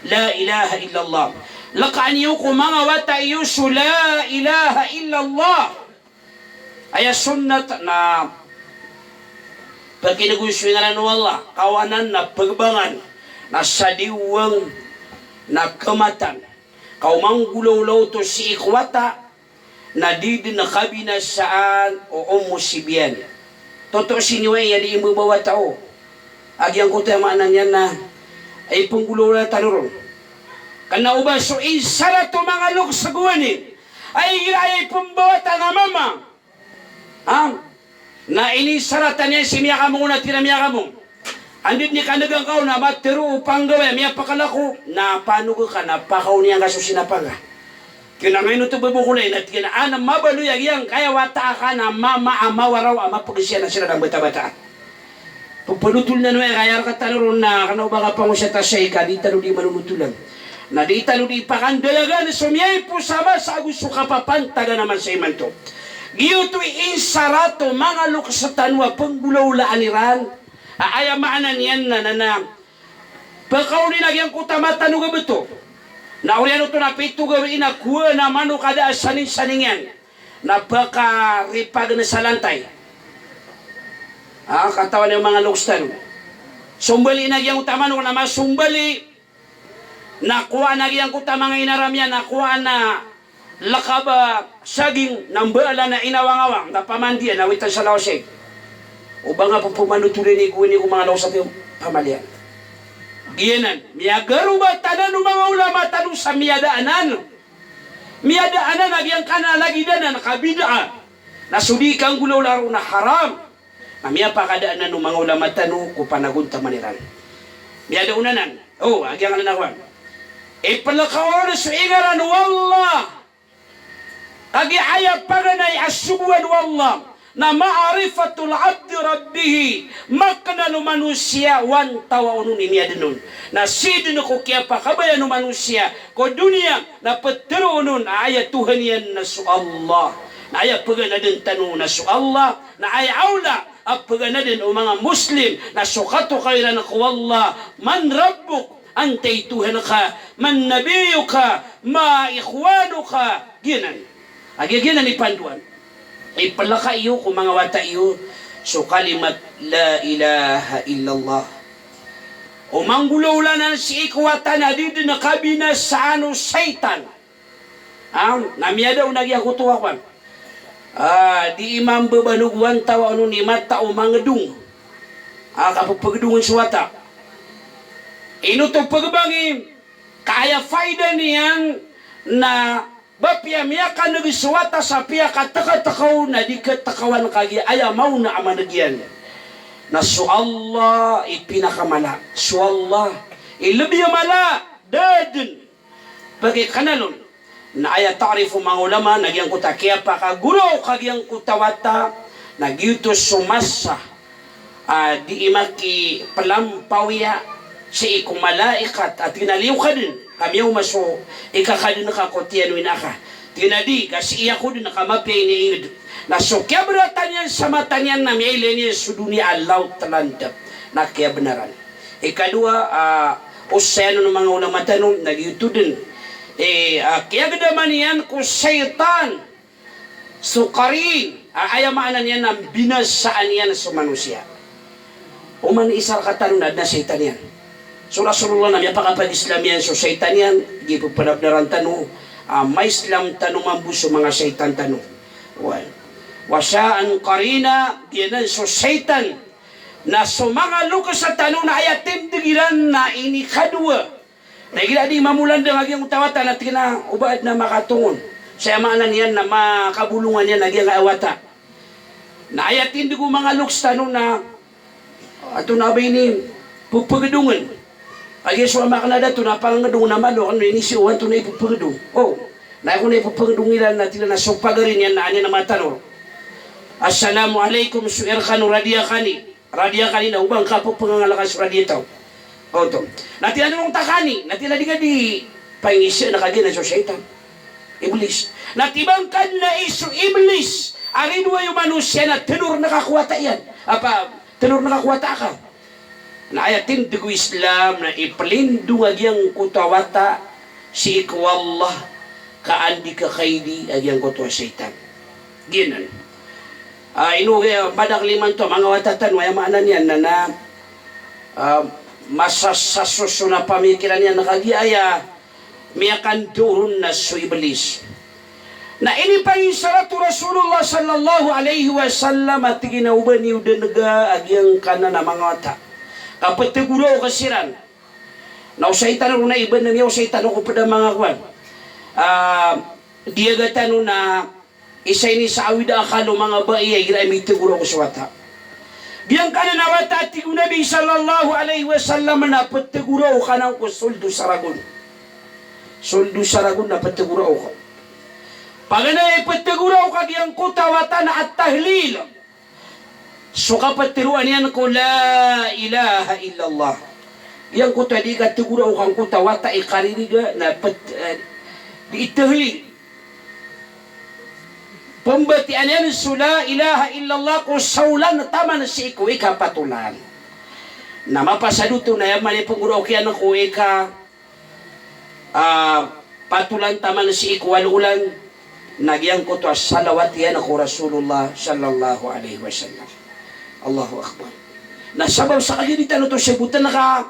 la ilaha illallah. Lkaan iyo ko manga wata iyo so la ilaha illallah. Aya sunnat na pkingoso i ngaran o Allah, kawanan na pgbangan, na sadiwang na kmatan. Ka o manggolawla oto sii ko wata na di dn kabinasaan o ummu sibyan. Toto siniwai a di imbabaw a wata o. A giyangkoto aya maana niyan na ipnggolawla tano ron. Kna o ba so isarat o manga loks gowani a igira aya ipmbawata na mama. Ha? Na inisaratan iyan si miyakamong on a tig iyan a miyakamong, anda dn i kandagang ka on a matharo o panggawai a miyapakala ko, na panog ka na pakaon iyan ka so sinapang ka. Kna ngaino oto ba bo ko lay, na tig iyan a, an mabaloy a giyangkaya wata aka na mama a mawaraw a mapgsiyan a siran a mbatabata. Pphanotolan o aya, aya rkatano ron na kna o ba ka pangosiyat a shay ka di tano di manonotolan. Na di tano di pakandalagan so miyaipos a masa ago so kapapantagan a masa imanto. Giyoto i isarat o manga loks tano a pnggolawlaan iran. A aya maana niyan na, na, na pkaon iyan a giyangkoto a matanog a bto. Na oriyan oto na pito gawii na kowaan a manok a da a saningsaning iyan. na pkaripagen sa lantay. Ah, katawan iyo manga loks tano. Sombali na giyangkoto a manok na masombali. Na kowaan a giyangkoto a manga inaram iyan, na kowaan a lakab a saging, na mbaala na inawangawang, na pamandiyan, na witan sa lawasayg. O ba nga pphmanotolen i gowani ko manga loks a pamaliyan. Giyanan, miyagarobatan o manga ulama tano sa miyada anan. Miyada anan a giyangkanan a lagid anan a kabid'ah. Na so di kanggolawla roo na haram. Na miyapakada anan o manga ulama tano ko panagontaman iran. Miyada on anan. O, a giyangkanan a kowan. Iplkaw on so ingaran o Allah. Kagiya aya paganay a sogoan o Allah na ma'rifatul abdi rabbih, makanal o manosiya o antawaa on i miyaadn on. Na sii dn ko kiyapakabayaan o manosiya ko doniya na ptharoon on a aya Tohan iyan na so Allah. Na aya paganadn tano na so Allah, na aya awla a paganadn o manga Muslim na so katokaw iran ko Allah, man rabbuk, antaa i Tohan ka, man nabiyyuka, ma ikhwanuka, giyanan. A giya, giyanan i pandoan. Iplka iyo ko manga wata iyo so kalimat la ilaha illallah. O manggolawla anan sii ko wata na di dn kabinasaan o shaytan. Ah, na miyada on a giyangkoto a kowan. Ah, di imanto ba nogo antawaa on i mata o mangdong. Ah, kappgdongn so wata. Ino oto pgbangi, ka aya faida niyan na ba piya miyakaneg so wata sa piyakatktkaw na di ktkawan kagiya aya maona a maneg iyan. Na so Allah i pinakamala. So Allah i lbi a mala, da dn pkiknal on. Na aya ta'rif o manga ulama na giyangkoto a kiyapakagoraok a giyangkoto a wata, na giyoto so masa a di imakiphlampawiya sii ko malaikat a tig iyan a liyo ka dn, ka miyaoma so ika ka dn ka ko tiyan o ina ka. Tig iyan a di, ka sii ako dn ka mapiya ini ingd. Na so kiyabratan iyan sa mata niyan na miyailay niyan so doniya a lawt landap. Na kiyabnaran. Ikadowa, ah, osayan o manga ulama tano, na giyoto dn. Eh, ah, kiyagdaman iyan ko shaytan so qarin, ah, aya maana niyan na binasaan iyan so manosiya. Oman isa rktano na adn a shaytan iyan. So Rasulullah na miyapakapag-Islam iyan so shaytan iyan, giya pphanaran tano, ah, ma-Islam tano mambo so manga shaytan tano. Wa, wa sha'an qarina, giyanan so shaytan. Na so manga loks tano na aya tindg iran na inikadowa. Na igira di mamolandang a giyangkoto a wata na tig iyan a o ba adn a makatongon. Sa aya maana niyan na makabolongan iyan a giyangkai a wata. Na aya tindg o manga loks tano na antonaa ba ini pphagdongn. Kagiya so ama akn a dato na pangdong na malo, ano ini si o antonaa i pphagdong. O, na aya kon a i pphagdong iran na tig iran a so pagari niyan na an iyan a matanor. Assalamu alaikum, so irkano radiya kani. Radiya kani na o ba ngka pphangangalakan so radiya taw. Oto. Na tig iyan a di ngka kani, na tig iyan a di ngka di pangisa na kagiya na so shaytan. Iblis. Na tig iyan a ba ngka dn a i so Iblis a ridoay o manosiya na tnor ngka ko wata iyan. Apa, tnor ngka ko wata ka. Na aya tindg o Islam na iplindong a giyangkoto a wata sii ko Allah ka an di kakaidi a giyangkoto a shaytan. Giyanan. Ah, ino, eh, madakl imanto a manga wata tano, aya maana niyan na, na, ah, masasasoso na pamikiran iyan na kagiya aya miyakandao ron na so Iblis. Na inipangisarat o Rasulullah sallallahu alaihi wasallam a tig iyan a o ba niyo dn dga a giyangkanan a manga wata ka ptgoraok siran. Na o shaytan ron na iban na miya o shaytan o ko pd a manga kowan. Ah, diyaga tano na isa ini sa awid a akal o manga bai a igira mitgoraok so wata. Giyangkanan a wata a tig o Nabi sallallahu alaihi wasallam na ptgoraok anan ko sold o saragon. Sold o saragon na ptgoraok. Paganay a ptgoraok a giyangkoto a wata na at-tahlil. So kaptharoa niyan ko la ilaha illallah. Giyangkoto a di katgoraok angkoto a wata i kaririga na pet, eh, di tahlil. Pmbatiyaa niyan so la ilaha illallah ko saolan taman sii ko ikapatolan. Na mapasad oto na aya man i pgoraok iyan ko ika, ah, patolan taman sii ko walo olan. na giyangkoto a salawat iyan ko Rasulullah sallallahu alaihi wasallam. Allahu Akbar. Na sabap sa kagiya di tano oto sabotan ka,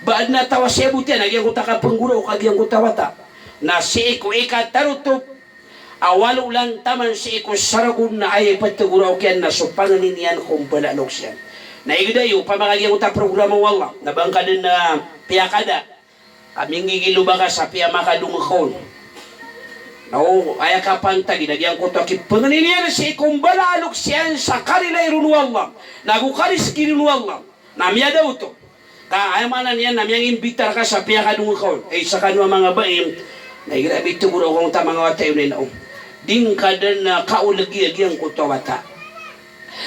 ba adn a taw a sabot iyan a giyangkoto a kapnggoraok a giyangkoto a wata. Na sii ko ikatarotop a walo lantaman sii ko saragon na aya iptgoraok iyan na so pangnin iyan ko mbala a loks iyan. Na igira iyo, opama ka giyangkoto a programa o Allah, na ba ngka dn a piyakada, a minggigilo ba ka sa piyamakadong ka on. Na o aya kapantagi na giyangkoto a kipangnin iyan sii ko mbala a loks iyan sa karilai ron o Allah, nago karizki ron o Allah, na miyada oto. Ka aya maana niyan na miyangimbita rka sa piyakadong ka on. Ay, skano a manga bai, na igira a bitgoraok angkoto a manga wata iyo na ino, di ngka dn a kaolgi a giyangkoto a wata.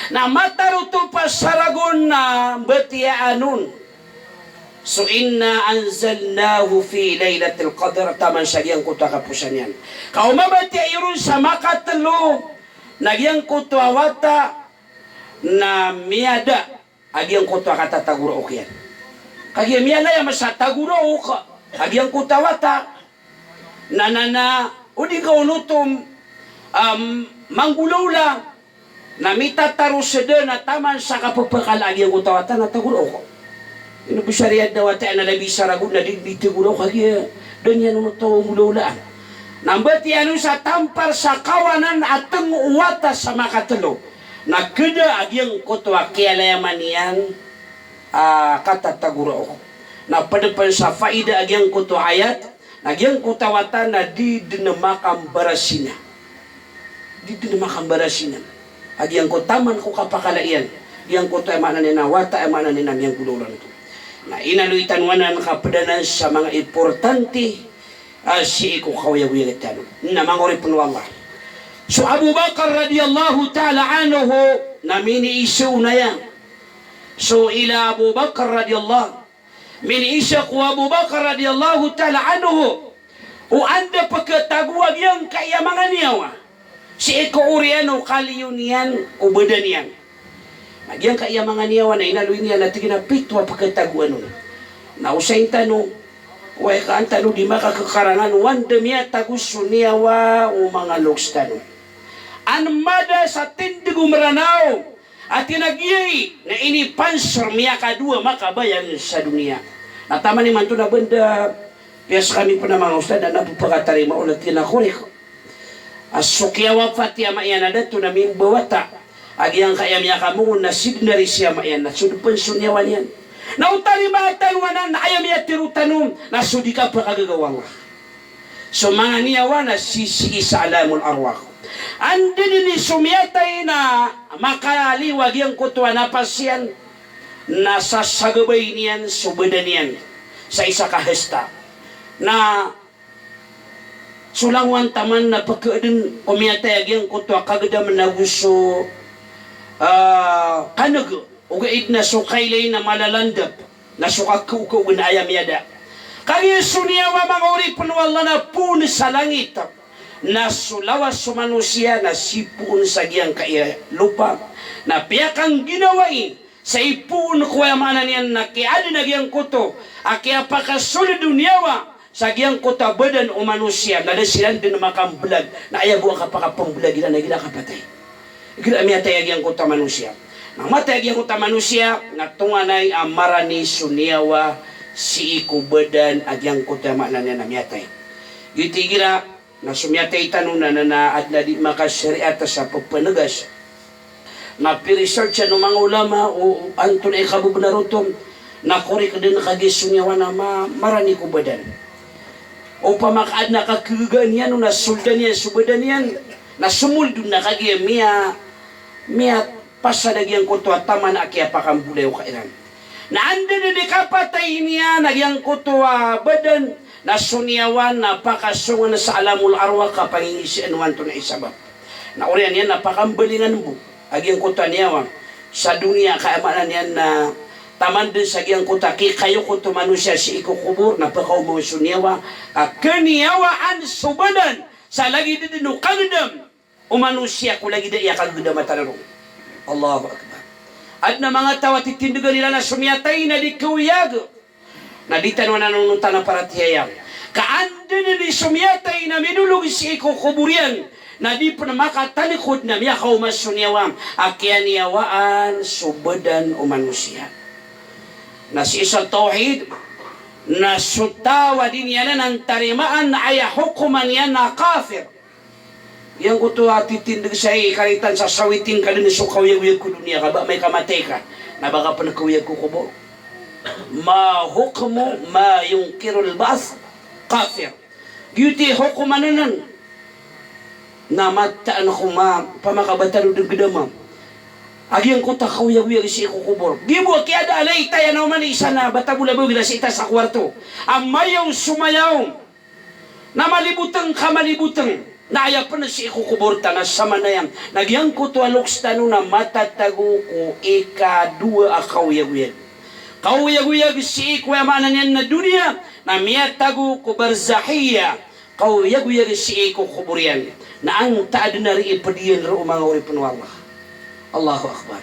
Na matarotop a saragon na mbatiyaan on so inna anzalnahu fi lailatil qadr, taman sa giyangkoto a kaposan iyan. Ka o mabatiya iyo ron sa makatlo na giyangkoto a wata, na miyada a giyangkoto a katatagoraok iyan. Kagiya miyalayam sa tagoraok a giyangkoto a wata, na, na, na o di ngka onotom a manggolawla, na mitataro sda na taman sa kapphakala a giyangkoto a wata na tagoraok. Ino bo sa riyad a wata iyan a labi saragon na di, di tagoraok, kagiya da niyan onoto a manggolawlaan. Na mbatiyaan on sa tampar sa kawanan a tng o wata sa makatlo, na kda a giyangkoto a kiyalayaman iyan a katatagoraok. Na pd pn sa faida a giyangkoto a ayat, na giyangkoto a wata na di dn makambarasina. Di dn makambarasina a giyangkoto, taman ko kapakala iyan giyangkoto, aya maana niyan na wata, aya maana niyan na miyanggolawla oto. Na inaloy tano anan ka pd anan sa manga importante a sii ko kaoyagoyag tano. Na manga oripn o Allah, so Abu Bakar radiyallahu ta'ala anhu na miniiza on aya. So ila Abu Bakar radiyallahu, miniiza ko Abu Bakar radiyallahu ta'ala anhu o anda pkhatago a giyangkaya manga niyawa sii ko oriyan o kaliyo niyan o badan iyan. Na giyangkaya manga niyawa na inaloy niyan a tig iyan a pito a pkhatagoan on. Na osayin tano, oway, ka an tano di makakakarangan o anda miyatago so niyawa o manga loks tano. An mada sa tindg o Mranaw a tig iyan a giyai na inipansar miyakadowa makabayang sa doniya. Na taman imanto na banda, piya skami pn a manga ustad na pphakatarima on a tig iyan a korek a so kiyawafat i ama iyan a dato na mimbawata a giyangkaya miyakamongon na sidn a ri si ama iyan na so dn pn so niyawa niyan. Na o tarimaa tano anan na aya miyatharo tano na so di kapakagaga o Allah. So manga niyawa na sisii sa alamul arwah. Anda dn i so miyatay na makaliyo a giyangkoto a napas iyan, na sasagabay niyan so badan iyan sa isa ka hasta. Na so langowan taman na pkadn ko miyatay a giyangkoto a kagdam nago so, ah, kaneg, ogaid na so kailay na malalandap, na so kakhaokhaog na aya miyada. Kagiya so niyawa, manga oripn o Allah, na poon sa langit, na so lawas o manosiya na sipoon sa giyangkaya lopa. Na piyakangginawai sa ipoon ko, aya maana niyan na kiyaadn a giyangkoto a kiyapakasold o niyawa sa giyangkoto a badan o manosiya, na da siran dn makamblag, na aya bo a kapakapmblag iran na igira kapatay. Igira miyatay a giyangkoto a manosiya. Na matay a giyangkoto a manosiya, na tonganay a marani so niyawa sii ko badan a giyangkoto a, aya maana niyan na miyatay. Giyoto igira na so miyatay tano na, na, na adn a di makasariat sa pphanegas. Na pi-research o manga ulama o antonaa i kabnar oto, na korek dn kagiya so niyawa na ma-, marani ko badan. Opama ka adn a kakhagagaan iyan on na soldan iyan so badan iyan, na somold on na kagiya miya-, miyapasad a giyangkoto a taman a kiyapakambolayoka iran. Na anda dn i kapatay niyan a giyangkoto a badan, na so niyawa na pakasongn sa alamul arwah ka pangingizaan o antonaa i sabap. Na oriyan iyan na pakambalingan bo a giyangkoto a niyawa sa doniya, ka aya maana niyan na taman dn sa giyangkoto a kikayokot o manosiya sii ko kobor, na pakaoma on so niyawa ka kniyawaan so badan sa lagid dn o kagdam o manosiya ko lagid aya kagdam a tano roo. Allahu Akbar. Adn a manga taw a titindgan iran a so miyatay na di kaoyag. Na di tano anan onotan a paratiyaya. Ka anda dn i so miyatay na minolog sii ko kobor iyan, na di pn makatalikod na miyakaoma so niyawa, a kiyaniyawaan so badan o manosiya. Na sii sa tawhid, na so taw a di niyan anan tarimaan na aya hokoman iyan na kafir. Giyangkoto a titindg sa i karitan sa sawiting ka dn so kaoyagoyag ko doniya ka ba amay ka matay ka, na ba ka pn kaoyag ko kobor. Ma hukmu ma yunkirul ba'th? Kafir. Giyoto i hokoman anan. Na mataan ko ma, pamakabata do dn gdama. A giyangkoto a kaoyagoyag sii ko kobor. Giya bo a kiyada a laytay a na oman i isa na bata bo labaw igira sii ta sa kowarto. A mayaw so mayaw. Na malibotng ka malibotng. Na aya pn sii ko kobor ta na samanaya. Na giyangkoto a loks tano na matatago ko ikadowa a kaoyagoyag. Kaoyagoyag sii ko aya maana niyan na doniya, na miyatago ko barzakhiya. Kaoyagoyag sii ko kobor iyan. Na antaa dn a ri i pd iyan roo manga oripn o Allah. Allahu Akbar.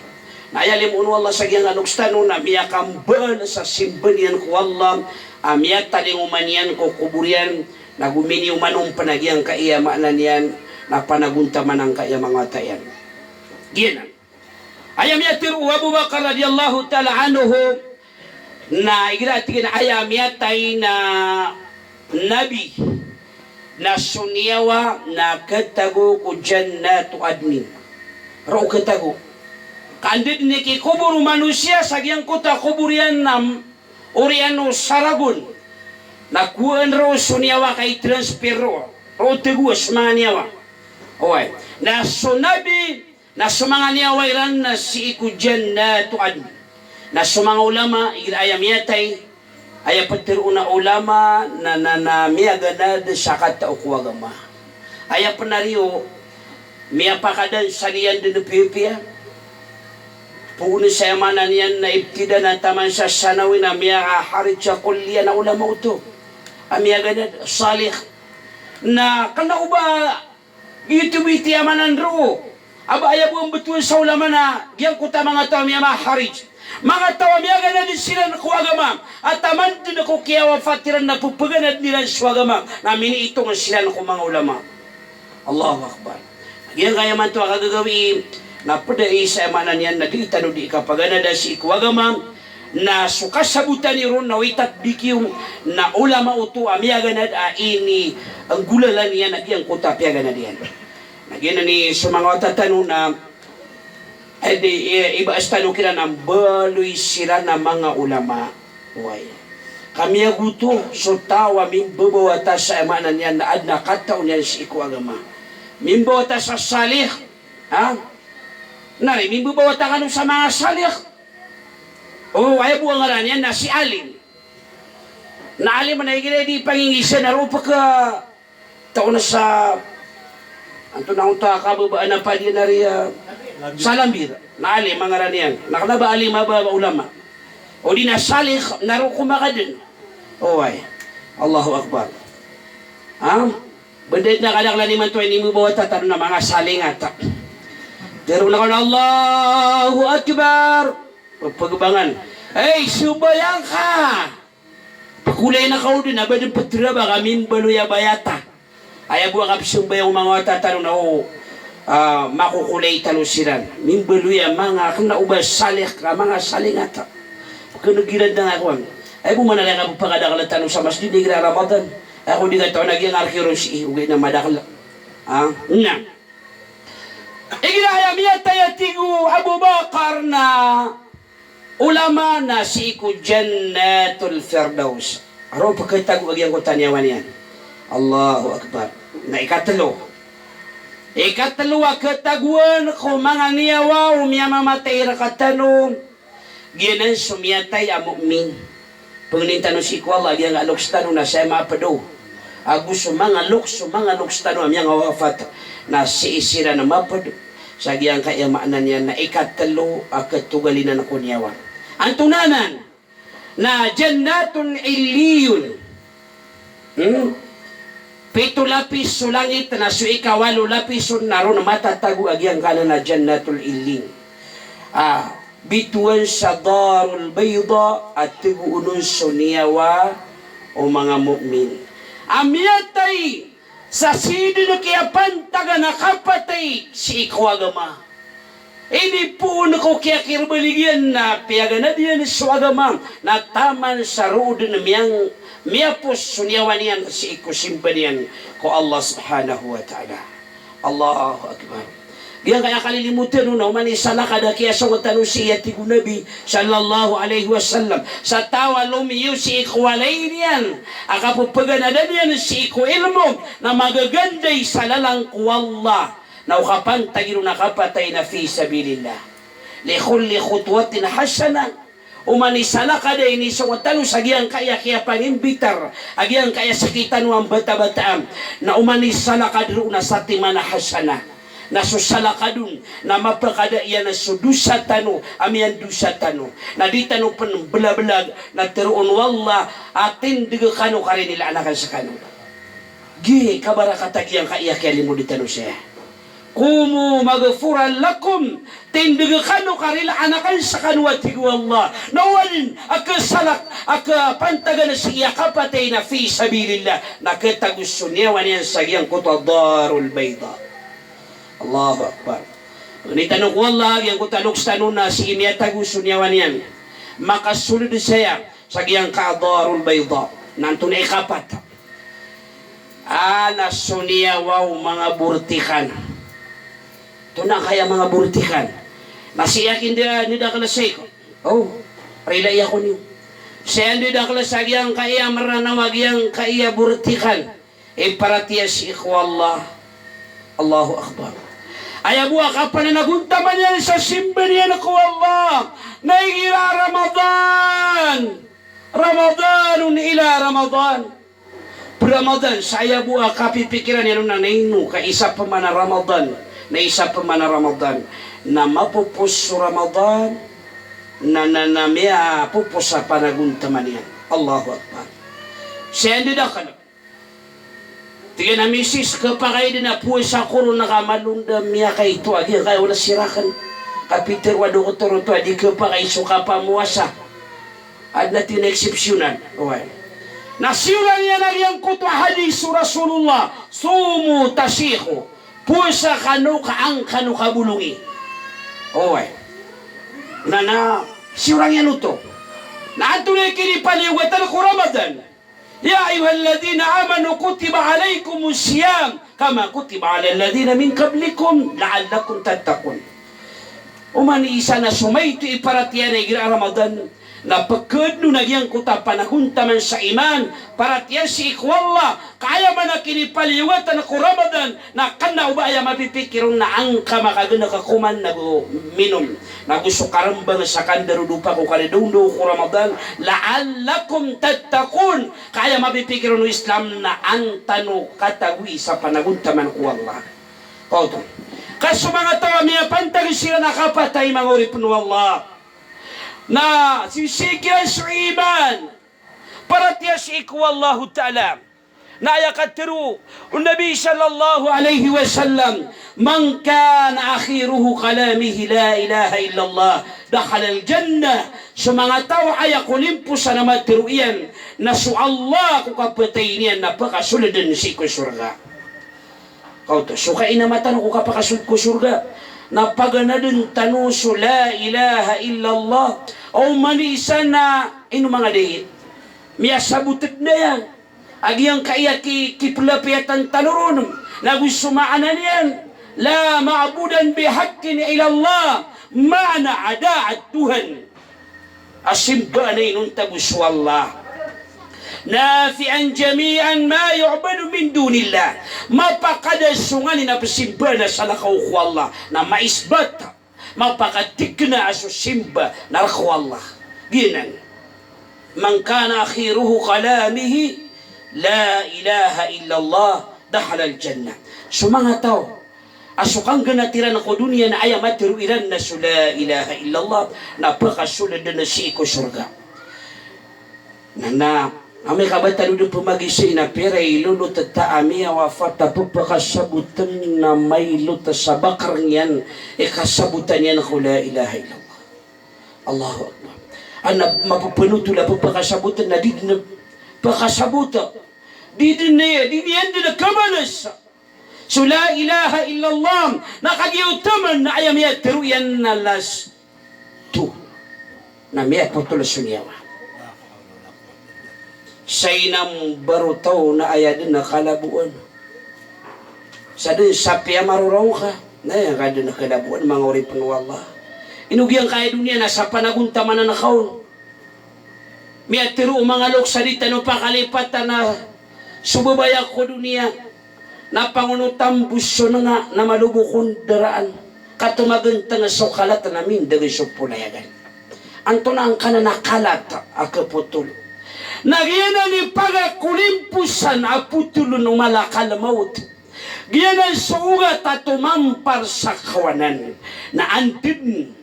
Na aya limoon o Allah sa giyangkai a loks tano na miyakambal sa simba niyan ko Allah, a miyatalingoma niyan ko kobor iyan, na go miniyoman on pn a giyangkai a maana niyan, na panagontaman angkai a manga wata iyan. Giyanan. Aya miyatharo o Abu Bakar radiyallahu ta'ala anhu, na igira a tig iyan a aya miyatay na nabi, na so niyawa na khatago ko Jannatu Adnin. Roo khatago. Ka anda dn i kikobor o manosiya sa giyangkoto a kobor iyan na oriyan o saragon. Na kowaan roo so niyawa ka i-transfer roo. Roo tagoa so manga niyawa. Oway. Na so nabi, na so manga niyawa iran na sii ko Jannatu Adn. Na so manga ulama, igira aya miyatay, aya ptharoon a ulama, na, na, na miyaganad sa katao ko agama. Aya pn a riyo, miyapakadan sa liyan dn piyapiya. Poon sa aya maana niyan na ibtida na taman sa sanawi na miyaharid sa kulliya na ulama oto. A miyaganad, salih. Na kna o ba Giyoto bo i tiyamanan roo. A ba aya bo a mbtowan sa ulama na giyangkoto a manga taw a miyamaharid. Manga taw a miyaganad siran ko agama. A taman dn ko kiyawafat iran na pphaganadan iran so agama. Na miniitong siran ko manga ulama. Allahu Akbar. Giyangkaya imanto a kagagawii na pd a isa a maana niyan na di tano di kapaganada sii ko agama. Na so kasabotan iyo ron na o itatbik iyo na ulama oto a miyaganad a ini, a, nggolalan iyan a giyangkoto a piyaganad iyan. Na giyanan i so manga wata tano na, e, di, e, ibaas tano kiran a mbaloy siran a manga ulama. Oway. Ka miyagoto so taw a mimbabawata sa maana niyan na adn a katao niyan sii ko agama. Mimbawata sa salih. Ha? Na ri, mimbabawata kano sa manga salih. O, aya bo a ngaran iyan na si alim. Na alim na igira di panginggisan na roo pka taw na sa, antonaa oto a kababaan a padiyan ari a, sa lambir. Na alim a ngaran iyan. Na kna ba alim a ba, ba ulama. O di na salih, na roo ko manga dn. Oway. Allahu Akbar. Ha? Bndad na kadaklan imanto a inimbawata tano na manga salingata. Tharoon ako na Allahu Akbar. Pphagbangan. Hey, sambayang ka! Pkolayin ka o dn a ba dn pthraba ka mimbaloy a bayata. Aya bo a kapsambayang o manga wata tano na o, a, makokolay tano siran. Mimbaloy a manga kna o ba salih ka manga salingata. Pkhaneg iran da nga kowan. Aya bo man a laya ka pphakadakl tano sa masjid igira Ramadan. Aya ko di katawan a giyangkai a rk iyo ron sii, ogaid na madakl. Ha? Na. Igira aya miyatay a tig o Abu Bakar na ulama na sii ko Jannatul Firdaus. Roo pkhatago a giyangkoto a niyawa niyan. Allahu Akbar. Na ikatlo. Ikatlo a khatagoan ko manga niyawa o miyamamatay rktano. Giyanan so miyatay a mu'min. Pangnin tano sii ko Allah, giyangkai a loks tano na saya mapd o. Ago so manga loks, so manga loks tano a miyangawafat na sii siran a mapd. Sa giyangkai a maana niyan na ikatlo a khatogalinan ko niyawa. Antonaa nan? Na Jannatun Illiyun. Hmm? Pito lapis so langit na so ikawalo lapis on na ron matatago a giyangkanan a Jannatul Illin. A, bitowan sa Darul Bayda a tagoon on so niyawa o manga mu'min. a miyatay sa sii dn kiyapantagan a kapatay sii ko agama. Inipoon ko kiyakirbaligiyan na piyaganad iyan so agama, na taman sa roo dn miyang, miyapos so niyawa niyan sii ko simba niyan ko Allah Subhanahu wa Ta'ala. Allahu Akbar. Giyangkaya kalilimotan on na oman i salakad a kiyasong tano sii, a tig o Nabi sallallahu alaihi wasallam, sa taw a lomiyo sii ko walay niyan a kappaganadan iyan sii ko ilmo, na magaganday sa lalan ko Allah, na o kapantagi ron na kapatay na fi sabilillah. Li kulli khutwatin hasanah. Oman i salakad a inisong tano sa giyangkaya kiyapanginbitar a giyangkaya sktano a mbatabataan, na oman i salakad roo na satiman a hasanah. Na so salakad on na mapakada iyan so dosa tano a miyandosa tano. Na di tano pn mblablad, na tharoon o Allah a tindg kano ka rinilaan akn skano. Giya i kabarakata giyangkaya kiyalimod tano saya. Qumu maghfuran lakum, tindg kano ka rilaan akn skano, a tig o Allah. Na oway, a kasalak, a kapantagan sii a kapatay na fi sabilillah, na katago so niyawa niyan sa giyangkoto a darul bayda. Allahu Akbar. Pangni tano ko Allah giyangkoto a loks tano na sii miyatago so niyawa niyan, makasold saya sa giyangkaya darul bayda. Na antonaa i kapat? A, na so niyawa o manga bortikan. Antonaa kaya manga bortikan? Na sii aki ndadakl sii ko, o, rilai ako niyo. Sii ndadakl sa giyangkaya Mranaw a giyangkaya bortikan. Iparatiyaya sii ko Allah. Allahu Akbar. Aya bo a kapanagontaman iyan sa simba niyan ko Allah na igira a Ramadan. Ramadanun ila Ramadan. Per Ramadan, sa aya bo a kapipikiran iyan on na ino ka isa pman a Ramadan, na isa pman a Ramadan. Na mapopos so Ramadan, na, na, na miyapopos a panagontaman iyan. Allahu Akbar. Sii ndadakl. Tig iyan a misis, khapakay dn a powasa ko ron na ka malo anda miyakaito a giyangkaya wala sirakn. Kapitharo a doktor oto a di khapakay so kapamowasa. Adn a tig iyan a exceptional. Oway. Na siyoran iyan a giyangkoto a hadis o Rasulullah, sumu tasikhu. Powasa kano ka an kano kabolongi. Oway. Na, na siyoran iyan oto. Na antonaa i kinipaliyogatan ko Ramadan? Ya ayyuhalladhina amanu kutiba alaykumus siyam kama kutiba alal ladhina min qablikum la'allakum tattaqun. Oman i isa na so maito i paratiyaya na igira a Ramadan, na pkhaadn on a giyangkoto a panagontaman sa iman, paratiyaya sii ko Allah, ka aya man a kinipaliyogatan ko Ramadan, na kna o ba aya mapipikir on na angka makaganaka koman nago minom, nago so karmbang sa kandarodopa ko karidaondaw ko Ramadan, la'allakum tattaqun, ka aya mapipikir on o Islam na an tano katagoi sa panagontaman ko Allah. Kaoto. Ka so manga taw a miyapantag siran a kapatay, manga oripn o Allah, na sisii kiran so iman, paratiyaya sii ko Allahu Ta'ala. Na aya katharo o Nabi sallallahu alaihi wasallam, "Man kana akhiru kalamihi la ilaha illallah, dakhalal jannah." So manga taw a aya kolimposan a matharo iyan na so Allah ko kapatay niyan na pakasold dn sii ko sorga. Kaoto, so kainama tano ko kapakasold ko sorga na paganadn tano so la ilaha illallah. Oman i isa na ino manga dii miyasabot dn aya a giyangkaya ki, kiplapiyatan tano ron, nago so maana niyan, la ma'budan bihaqqin illallah, maana a da a Tuhan a simbaan a inonta bo so Allah. Nafiyan jami'an ma yu'badu min dunillah. Mapakada so nganin a psimbaan a salakaw ko Allah. Na maisbat, mapakatikna a so simba na rk o Allah. Giyanan. Man kana akhiru kalamihi la ilaha illallah, dakhalal jannah. So manga taw a so kanggnat iran ko doniya na aya matharo iran na so la ilaha illallah, na pakasold dn sii ko sorga. Na, na, amay ka ba tano dn pmagisii na pira i lolot ta a miyawafat a pphakasabotn na mailot sa bakrng iyan i kasabotan iyan ko la ilaha illallah. Allahu Akbar. Adn a mapphanotol a pphakasabotn na di dn phakasabot. Di dn aya, di niyan dn kabalas so la ilaha illallah. Na kagiya oto man na aya miyatharo iyan na last two. Na miyapotol so niyawa. Sa inam baro taw na aya dn a kalaboan. Sa dn sa piyamarorong ka. Na aya ka dn a kalaboan, manga oripn o Allah. Ino giyangkaya doniya na sa panagontamanan ka on. Miyatharo o manga loks a di tano pakalipatan a so babaya ko doniya na pangonotan bo so nga na malobok o ndaraan. Kato magantang so kalat na mindagay so polayagan. Antonaa angkanan a kalat a kapotol? Na giyanan i pagakolimpos a potolon o malakal mawt. Giyanan so ogat a tomampar sa kawanan. Na antonaa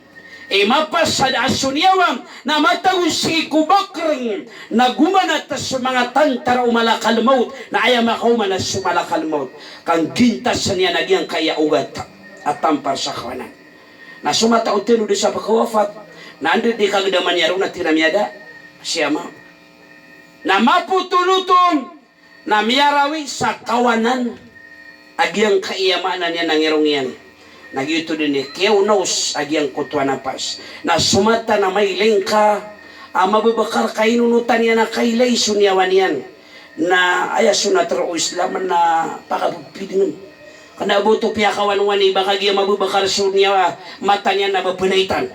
i mapasad a so niyawa na matago sii ko bakrng na gomanat so manga tantara o malakal mawt, na aya makaoma na so malakal mawt ka nggintasn iyan a giyangkaya ogat a tampar sa kawanan. Na so matao tano dn sa pkhawafat na anda di kagdaman iyan roo na tig iran a miyada si ama. Na mapotol oto na miyarawi sa kawanan a giyangkaya maana niyan na ngirong iyan. Na giyoto dn i kiyaonaos a giyangkoto a napas. Na so mata na mailay ngka a mababakar ka inonotan iyan a kailay so niyawa niyan. Na aya so natharo o Islam na pakapphidngn. Kna ba oto piyakawanwan i ba kagiya mababakar so niyawa, mata niyan na ba pnaitan.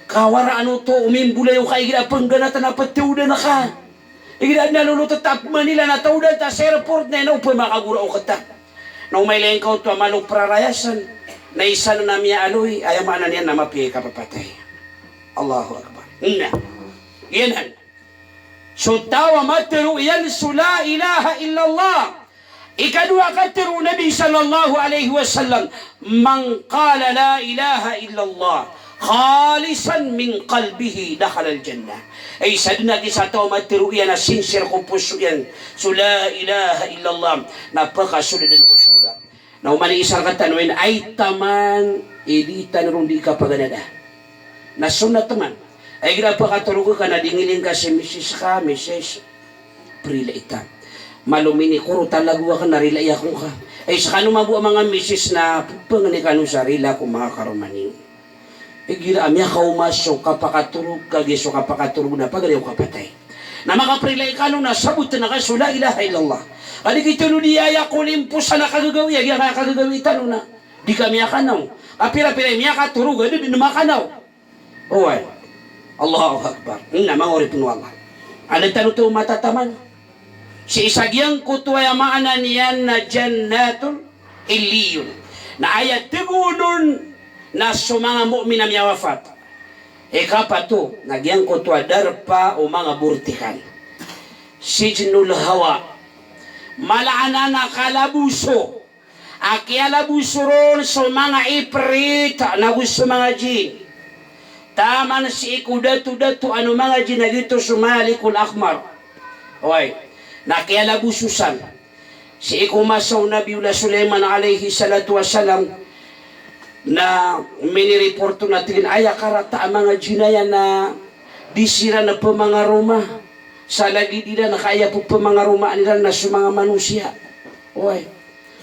Kawaraan oto o mimbolayoka igira pngganatan a pthaodan ka. Igira dn a lolotota a Manila na thaodan ta sa airport na ino pmakagora o kta. Na o mailay ngka oto a malo prarayasan na isa na miyaaloy, aya maana niyan na mapiya i kapapatay. Allahu Akbar. Na iyanan. So taw a matharo iyan so la ilaha illallah. Ikadowa a katharo o Nabi sallallahu alaihi wasallam, "Man qala la ilaha illallah khalisan min qalbihi dakhalal jannah." Ay, isa dn a gisa taw a matharo iyan a sincere ko poso iyan so la ilaha illallah, na pakasold dn ko sorga. Na oman i isa rktano aya, ay taman i di tano ron di kapaganada. Na sunnat man. Ay igira pakatorog ka na di ngiling ka si misis ka, misis, prilai ta. Malo minikoro talago akn na rilai akn ka. Ay skano mambo a manga misis na pphangni kano sa rila ko manga karoma niyo. Igira a miyakaoma so kapakatorog, kagiya so kapakatorog na pagari o kapatay. Na makaprilai kano na sabotn ka so la ilaha illallah. Ka di kitano di aya kolimposan a kagagawii, a giyangkaya kagagawii tano na di ka miyakanaw. Ka pirapira i miyakatorog a da dn makanaw. Oway. Allahu Akbar. Na manga oripn o Allah. Anda tano oto matataman? Sii sa giyangkoto aya maana niyan na Jannatul Illiyun. Na aya thagoon on na so manga mu'min a miyawafat. Ikapat oto, na giyangkoto a darpa o manga bortikan. Sijnul hawa. Mala anan a kalaboso a kiyalaboso ron so manga iprit nago so manga jin. Taman sii ko dato-dato o manga jin na giyoto so Malikul Ahmar. Oway. Na kiyalaboso san. Sii ko masa o Nabiyullah Sulaiman alayhis salatu wassalam, na minireport on a tig iyan a aya karata a manga jin aya na di siran pmangaroma sa lagid iran ka aya pmangaromaan iran na so manga manosiya. Oway.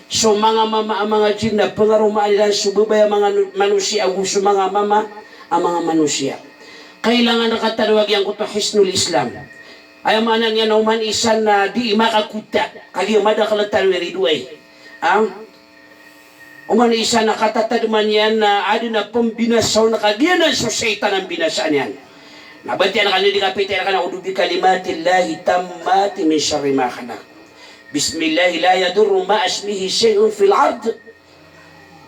So manga mama a manga jin na pngaromaan iran so babay a manga no-, manosiya ago so manga mama a manga manosiya. Kailangan rktano a giyangkoto a hisnul Islam. Aya maana niyan na oman i isa na di makakota, kagiya madakl tano i ridoay. Ha? Oman i isa na katatadman iyan na adn a pmbinasa on ka giyanan so shaytan a mbinasaan iyan. Na batiya ngka na di kapita iyan ka na, "A'udhu bi kalimatillahi tammati min sharri ma khalaq. Bismillahi la yadurru ma'a ismihi shay'un fil ard."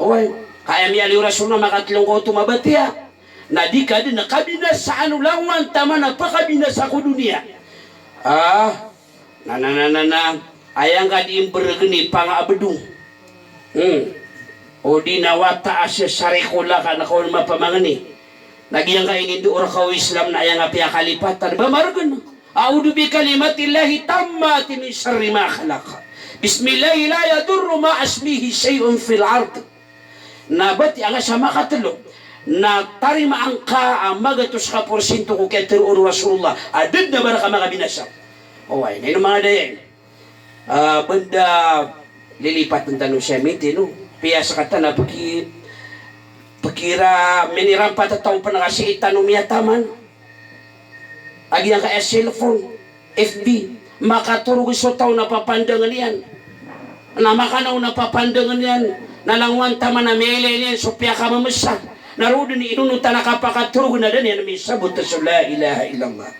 Oway, ka aya miyaaloy o Rasulullah, makatlo ngka oto mabatiya na di ka dn kabinasaan o langowan taman a pakabinasa ko doniya. Ah, na, na, na, na, na. Aya ngka di mbrgn i panga a bdong. Hmm. O di na wata a sasarikola ka na kaon mapamangni. Na giyangkai indo rka o Islam na aya ngka piyakalipatan ba margn. A'udhu bi kalimatillahi tammati min sharri ma khalaq. Bismillahi la yadurru ma'a ismihi shay'un fil ard. Na batiya ngka sa makatlo. Na tarimaa ngka a magatos ka porsinto ko kiyatharo o Rasulullah a da dn a ba rka makabinasa. Oway, na ino manga daya iyan. Ah, banda lilipatn tano sa miti, no? Piya skatan a pki-, pkira minirampat a taw pn ka sii tano miyataman. A giyangkaya cellphone, F B, makatorog so taw na papandangn iyan. Na makanaw na papandangn iyan. Na langowan taman a miyailay niyan so piyakamamsa. Na roo dn i inonotan a kapakatorog na da niyan misabot so la ilaha illallah.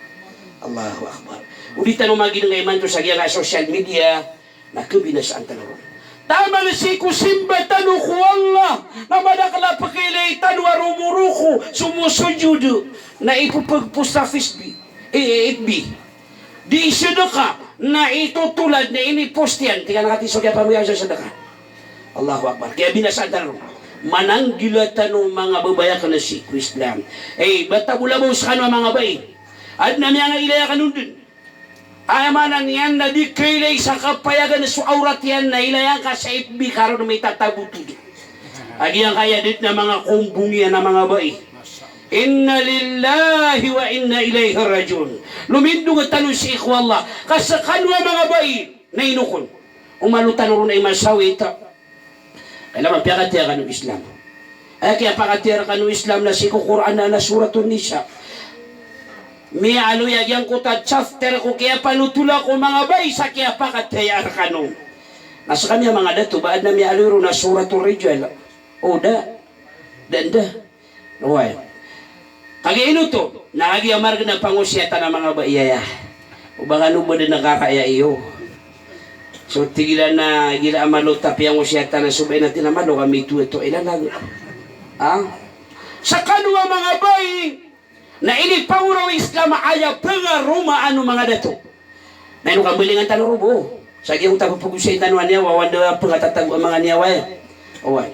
Allahu Akbar. O di tano maginngay imanto sa giyangkaya social media, na khabinasaan tano ron. Taman sii ko simba tano ko Allah, na madakl a pkhailay tano a romoroko, somosojod, na ipphag-post sa F B, eh, F B. Di sedekah, na itotolad, na ini-post iyan, tig iyan a katii so kiyapamigay sa sedekah. Allahu Akbar. Kiyabinasaan tano ron. Mananggila tano manga babay akn sii ko Islam. Eh, ba ta bo labaw skano a manga bai. Adn a miyangailay akn on dn. Aya maana niyan na di khailay sa kapayagan so awrat iyan na ilay angka sa F B ka ron mitatabotod. A giyangkaya dn a manga kombong iyan a manga bai. Inna lillahi wa inna ilayhi raji'un. Lomindong tano sii ko Allah. Ka skano a manga bai na ino kon. O malo tano ron a imasawit. Kailangan piyakatiyaya kano Islam. Aya kiyapakatiyaya rkano Islam na sii ko Qur'an na, na Suratun Nisa. Miyaaloy a giyangkoto a chapter ko kiyapanotola ko manga bai sa kiyapakatiyaya rkano. Na skami a manga dato, ba adn a miyaaloy ron a Suratul Rijal? O da. Da, da. Oway. Kagiya ino oto, na kagiya margn a pangosiyatan a manga bai aya. O ba kano bo dn a karaya iyo. So tig iran a gila a malo ta piyangosiyatan a so bai na tig iyan a malo ka mitoto ilan lago. Ha? Skano a manga bai na inipangoraw o Islam a aya pangaromaan o manga dato. Na ino kambalingan tano ron bo. Sa giyangkoto a pphagosay tano a niyawa, o anda pngatatago a manga niyawa iyan. Oway.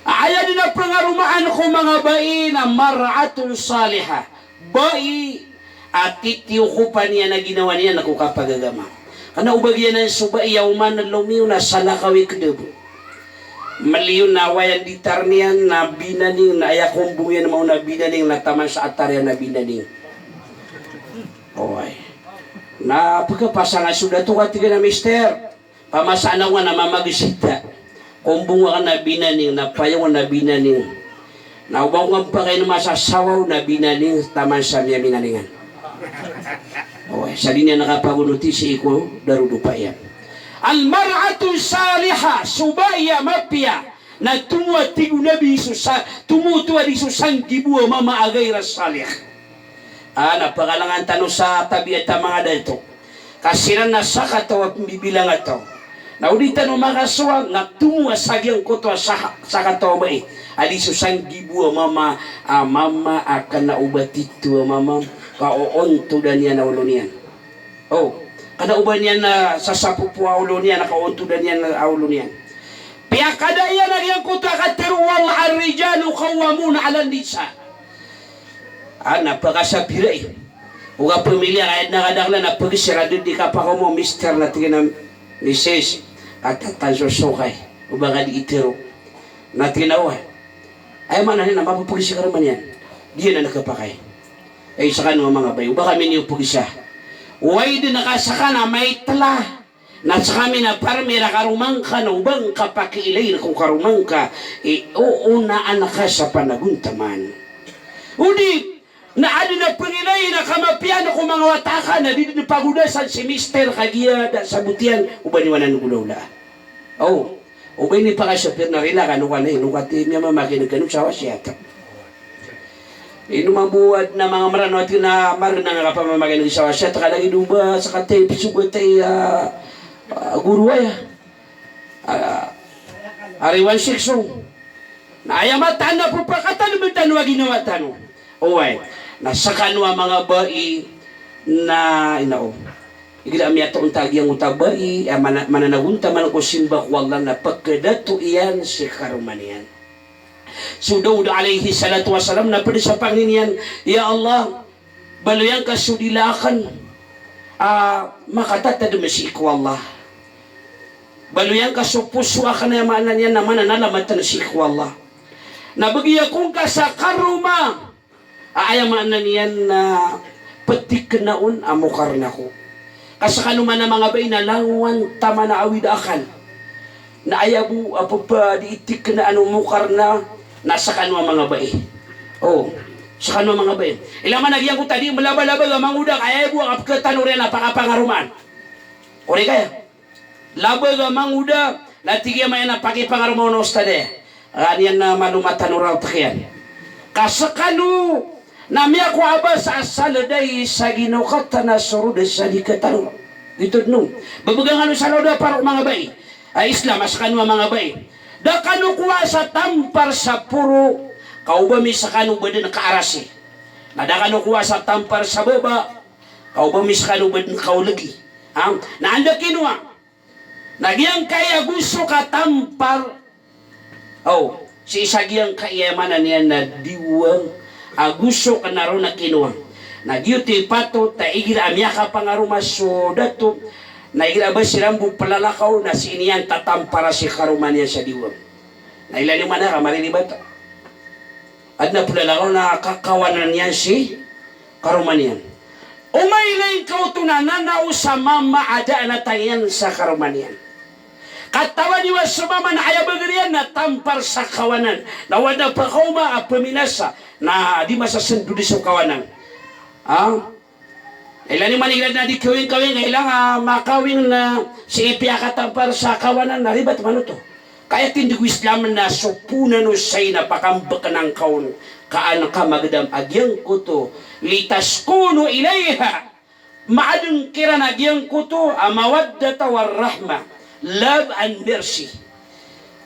A aya dn a pangaromaan ko manga bai na mar'atun salihah. Bai a titiyokopan iyan a ginawa niyan ko kapagagama. Kna o ba giyanan so bai a oman a lomiyo na salakaw i kdabo. Mliyo na oway a nditar niyan na binaning, na aya kombong iyan maona binaning, na taman sa atar iyan na binaning. Oway. Na pkhapasanga so dato ka tig iyan a mister, pamasaan ako ngka na mamagsita. Kombong akn na binaning, na payaw na binaning. Na o ba ako ngka pakainma sa sawaw na binaning, taman sa miyaminaningan. Oway, sa di niyan kapagonoti sii ko darodopa iyan. Al mar'atu salihah, so bai a mapiya. Na tomo a tig o Nabi so sa, tomo oto a di so sanggibo a mama a ghayra salih. A, na pakalangan tano sa tabiat a manga dato. Ka siran na sakataw a pmbibilang a taw. Na o di tano makasowa, na tomo a sa giyangkoto a sa, sakataw a bai. A di so sanggibo a mama, a mama a kna o ba tito a mama, ka oontodan iyan a olo niyan. O, kna o ba niyan na sasapopo a olo niyan, na kaontodan iyan a olo niyan. Piyakada iyan a giyangkoto a katharo o Allah, "Ar-rijalu qawwamuna 'alan nisa." A, na pakasapirai. O kapamilya ka, aya dn a kadaklan na pagsiran dn di kapakaoma o mister na tig iyan a misis, a tatansoso kay. O ba ka di itharo. Na tig iyan a oway. Aya maana niyan na mapapagsi karoma niyan. Di iyan a khapakay. Ay, skano a manga bai, o ba kami niyo pagisa. Oway dn a ka skano a maitla. Na skami na parmira karoma ngka na o ba ngka pakiilay ko karoma ngka. I, o, onaan ka sa panagontaman. O di, na adn a pangilay na kamapiya ko manga wata ka na di dn pagodasan si mister ka giya da sabot iyan, o ba niyo anan golawla. O. O ba ini pakasapir na rila kano ka na ino kati miyamamakineg kano sa wasiyat. Ino mambo adn a manga Mranaw a tig iyan a margn a kapamamakineg sa wasiyat ka lagid o ba sa katay psogatay a, a, goro aya. A, ari one six o. Na aya mataan na pphakatadmn tano a ginawa tano. Oway. Na skano a manga bai na ino. Igira a miyatoon ta a giyangkoto a bai a mana-, mananagontaman ko simba ko Allah na pkhadato iyan si karoma niyan. So Daud alayhis salatu wassalam na pd sa pangni niyan, "Ya Allah, baloy angka so dila akn a makatatadm sii ko Allah. Baloy angka so poso akn a aya maana niyan na mananalamat sii ko Allah. Na bgi ako ngka sa karoma a aya maana niyan na pthikna on a mokarn ako. Ka skano man a manga bai na langowan taman a awid a akal. Na aya bo a pphadiitik na ano mokar na, na skano a manga bai. O, skano a manga bai. Ilay man a giyangkoto a di mlabalabag a mangoda, ka aya bo a kapkhatano riyan na pakapangaromaan. Ori kaya? Labag a mangoda, na tig iyan mayan a pakipangaroma on a ustad e. Aniyan na malo matano ron a takiyan. Ka skano na miyakowa a ba sa asal dai sa ginokatan a sorod sa di khatano. Gitod no. Babag a ngano sa lawda paro manga bai. A Islam, a skano a manga bai. Da kano kowa sa tampar sa poro, ka oba mi skano ba dn kaarasi. Na da kano kowa sa tampar sa baba, ka oba mi skano ba dn kaolgi. Ha? Na anda kinowa. Na giyangkai a gosok a tampar. Aw, sii sa giyangkai a maana niyan na diwang a gosok na roo na kinowa. Na giyoto i patot a igira a miyakapangaroma so dato, na igira a ba siran bo plalakaw na sii niyan tatampara si karoma niyan sa diwang. Na ilay niyo man a ka mariribat. Adn a plalakaw na kakawanan iyan si karoma niyan. Omailay ngka oto na nanaw sa mama a da a natang iyan sa karoma niyan. Katawan iyo a so mama na aya bagr iyan na tampar sa kawanan. Na o adn a pkaoma a pminasa na di masasndod so kawanan. Ha? Ilay niyo man igira na di kawing-kawing, ilay nga makawing na sii piyakatampar sa kawanan na ribat man oto. Ka aya tindg o Islam na so poon o sain a pakambkn angka on, ka an ka magdam a giyangkoto, litaskunu ilayha, maadn kiran a giyangkoto a mawaddata warahma, love and mercy.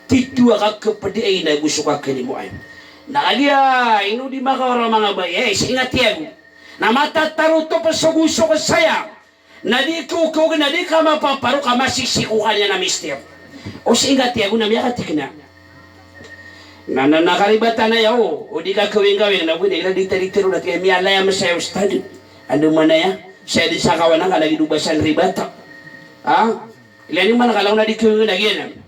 Titho a kakpd ai na gosok a kalimoay. Na kagiya ino di makaora manga bai, e, sii nga tiyago. Na matatarotop so gosok saya. Na di ko, ko, na di ka mapaparo ka masisiko ka niyan a mister. O sii nga tiyago na miyakatikna. Na, na, na karibatan aya o, o di ka kawing-kawing na wini, na di tadi tiro na tiya miyalayam saya ustad. Anda man aya, saya di sa kawanan ka lagid o ba san ribata. Ha? Ilay niyo man a kalaw na di kawing na giyanan.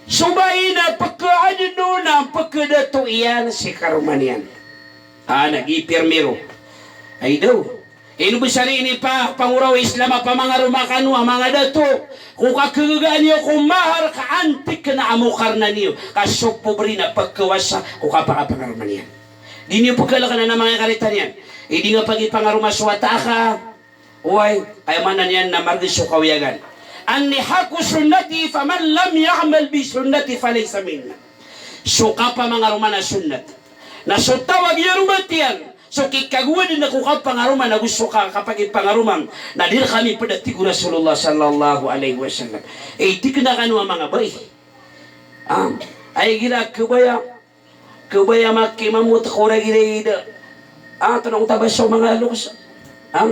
So bai na pkhaadn on na pkhadato iyan si karoma niyan. A, na gi pirmiro. Ay daw. Ino bsari ini pa, pangora o Islam a pamangaroma kano a manga dato. Ko kakhagagaan iyo ko mahar ka antik na amo karna niyo. Ka so pobri na pkhawasa ko kapakapangaroma niyan. Di niyo pkhalkn a manga karita niyan. Idi nga pagipangaroma so wata aka. Oway, aya maana niyan na margn so kawiyagan. Anni haqqu sunnati faman lam ya'mal bi sunnati falaysa minna. So kapamangaroma na sunnat. Na so taw a giyaroma tiyan, so kikagowad na ko kapangaroma na go so ka-, kapagipangaroma, na di rkami pd a tig o Rasulullah sallallahu alaihi wasallam. E, tig na kano a manga bai. Ah, ay gira khabaya, Khabaya makimamot ko ragiraid. Ah, tonong tabas so manga loks. Ah,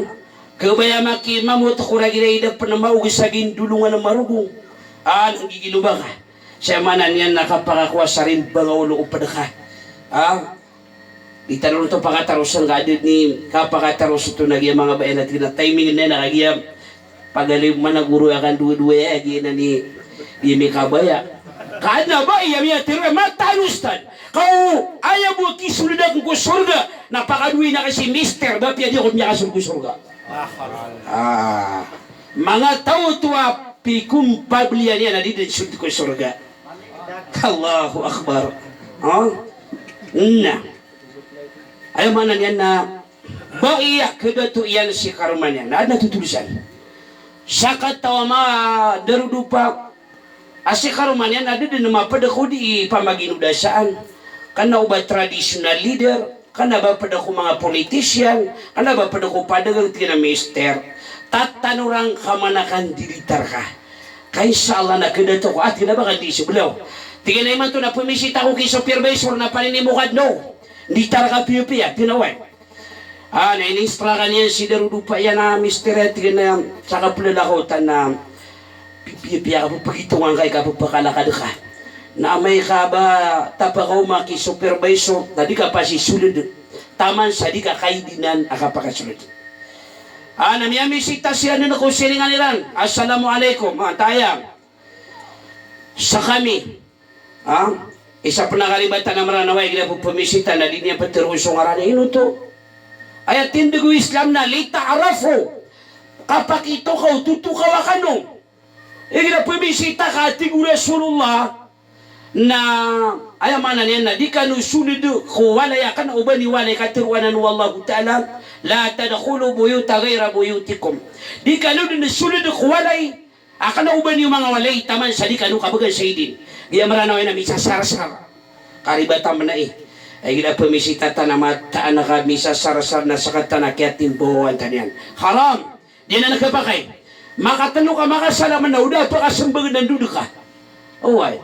khabaya makimamot ko ragiraid pn maog sa gindolongan a marogong. Ah, nggigilobang. Sa maana niyan na kapakakowa sa rimbang a olo o pd ka. Ah, di tano ron oto pakatarosan ka adn i kapakataros oto na giya manga bai na tig na timing na na kagiya Pagari mana guru akan dua-dua ya, giyanan i, di mikabaya. Ka adn a bai a miyatharo a mataan, ustad. Ka o aya bo a kisold akn ko sorga na pakadowa i na kasi mister, ba piya di ako miyakasold ko sorga. Ah. Manga taw oto a pikompabliyan iyan a di dn sold ko sorga. Allahu Akbar. Ha? Na. Aya maana niyan na Bai a khadato iyan si karoma niyan, na adn a totolosan. Sakataw a manga darodopa a si karoma niyan na da dn mapd ko di pamaginodasaan. Kna o ba traditional leader, kna ba pd ko manga politician, kna ba pd ko padagang, tig iyan a mister. Tatanoran ka man a kandidatar ka. Ka insha Allah na khadato ko, a tig iyan a ba kandidati so belaw. Tig iyan a imanto na pmisita ko ki supervisor na paninimo ka dn o. Nditar ka piyapiya, tig iyan a oway. Ah, na ini-instruct iyan si darodopa iyan a mister, tig iyan a, sa kaplalakaw ta na pi-, piyapiya ka pphagitong angkai ka pphakalakat ka. Na amay ka ba tapakaoma ki supervisor, na di ka pasisold. Taman sa di ka kaidinan a kapakasold. Ah, na miyamisita siran dn ko siringan iran. Assalamu alaikum. Ah, taya. Skami. Ha? Isa pn a karibatan a Mranaw a igira pphamisita na di niyan ptharoon so ngaran iyan, ino oto. Aya tindg o Islam na lita'arafu. kapakito ka o totokawa kano. Igira pemisita ka, tig o Rasulullah, na aya maana niyan na di kano soled ko walay a kna o ba niyo walay, katharo anan o Allahu Ta'ala, "La tadkhulu buyutan ghayra buyutikum." Di kano dn soled ko walay a kna o ba niyo manga walay taman sa di kano kabegan sa idin. Giya Mranaw iyan a misasarsar. Karibatan mn ai. Igira pemisita tano a mataan ka misasarsar na skaniyan a kiyatimbawan tano iyan. Haram. Di anan khapakay. Makatlo ka makasalam na o da a pkasmbag na ndod ka. Oway.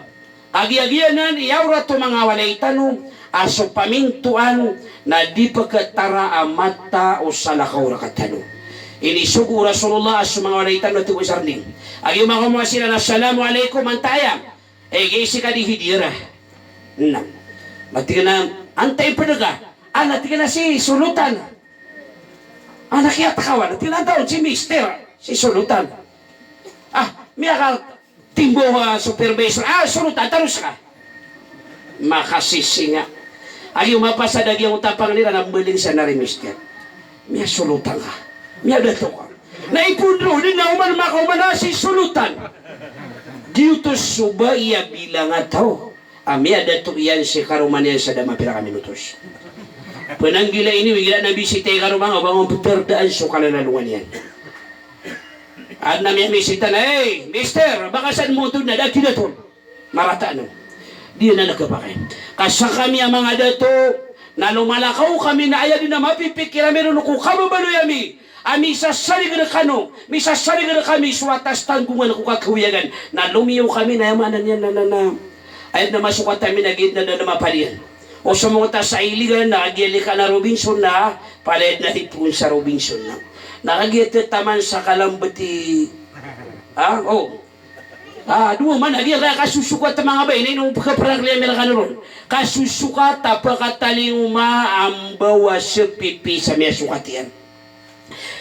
Kagiya giyanan i awrat o manga walay tano a so pamintoan na di pkatara a mata o salakaw rktano. Inisogo o Rasulullah a so manga walay tano a tig o Sarni. Kagiya makaoma siran na, "Assalamu alaikum, antaa aya?" Eh, giya sii ka di hidir. Na. Na tig iyan a, "Antaa i pd ka?" "Ana," tig iyan a, "si Solotan." "Ana kiyatakawan." Tig iyan a, "Antaa on?" "Si Mister, si Solotan." "Ah, miyakatimbaw a supervisor." "Ah, Solotan, taros ka." Makasisinga. Kagiya mapasad a giyangkoto a pangni iran a mbaling sa na ri Mister. Miyasolotan ka. Miyadato ka. Na ipondro dn na oman makaoma na si Solotan. Giyoto so ba iya bilang a taw a miyadato iyan si karoma niyan sa da mapira ka minutos. Pnanggila ini, igira na bisita i karoma nga, ba nga ptardaan so kalalalongan iyan. Adn a miyamisita na, "Hey, Mister, baka san mo oto na da kidato." Marata anan. Di anan khapakay. Ka skami a manga dato, na lomalakaw kami na aya dn a mapipikir ami ron ko kababaloy ami a misasarig rkano, misasarig rkami so atas tanggongan ko kakawiyagan. Na lomiyo kami na aya maana niyan na, na, na. Aya dn a masokat ami na giya dn a da dn a mapaliyan. O so manga ta sa Iligan na kagiya lika na Robinson na, palaya dn a di pn sa Robinson na. Na kagiya taman sa Kalambati. Ah, o. Ah, dowa man a giya kaya kasosokat a manga bai, na ino pkaprakli ami rkano ron. Kasosokat a pkatalingoma a mbawas pipi sa miyasokat iyan.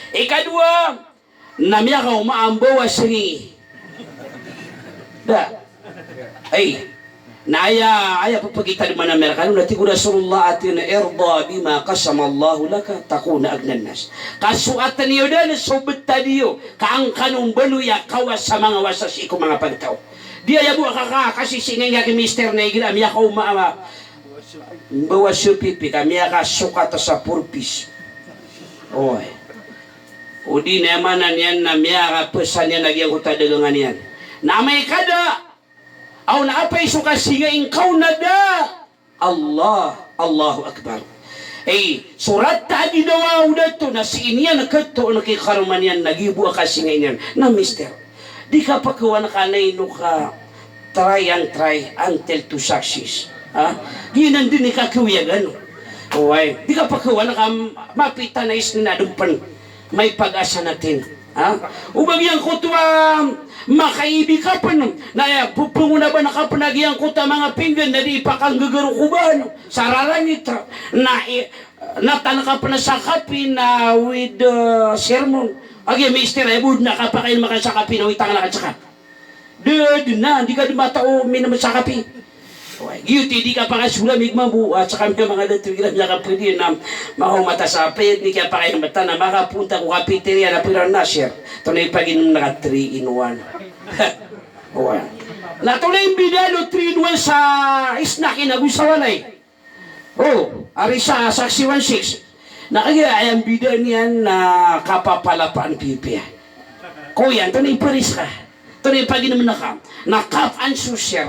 Ikadowa, na miyakaoma a mbawas ngingi. Da. Ay. Na aya, aya pphakitad man ami rkano, na tig o Rasulullah a tig iyan a, "Irda bima qasama Allahu laka takun aghnan nas." Kasoatan iyo dn so btad iyo, ka an kano mbaloy a kawas sa manga wasa sii ko manga pagtaw. Di aya bo a kaka, kasisinga ingka ki Mister na igira miyakaoma a mbawas pipi ka miyakasokat sa four Ps. Oy. O di na aya maana niyan na miyakapesan iyan a giyangkoto a dagangan iyan. Na amay ka da, aw na apay so kasinga ingka on na da. Allah, Allahu Akbar. Ay, so rata a ginawa o dato na sii niyan katoon ki karoma niyan na giya bo a kasinga iyan. Na Mister, di ka pkhawan ka na ino ka try and try until to success. Ha? Giyanan dn i kakawiyagan. Oway, di ka pkhawan ka mapita na isnin a dn pn may pag-asa natin. Ha? O ba giyangkoto a makaibi ka pn, na aya, pphangona ba na ka pn a giyangkoto a manga pinggan na di ipakanggagaro ko ba, ano, sa rarangit, na i-, na tan ka pn sa kapi na with, uh, sermon. A giya Mister, aya bo dn a kapakainom ka sa kapi na witang na ka tsaka. Da dn a, di ka dn matao minom sa kapi. Oway, giyoto i di kapakasolamig mambo, a tsaka miya manga dato igira miyakapdi na makaoma ta sa payag ni kiyapakainom ta na makaponta ko cafeteria na pira na, "Sir, tonaa i paginom na ka three in one?" Oway. Na tonaa i mbida o three in one sa snack inn ago sa walay? O, ari sa Saksi one six. Na kagiya aya mbida niyan na kapapalapaan pipiya. Koya, antonaa i paris ka? Antonaa i paginom na ka? Na cup and saucer.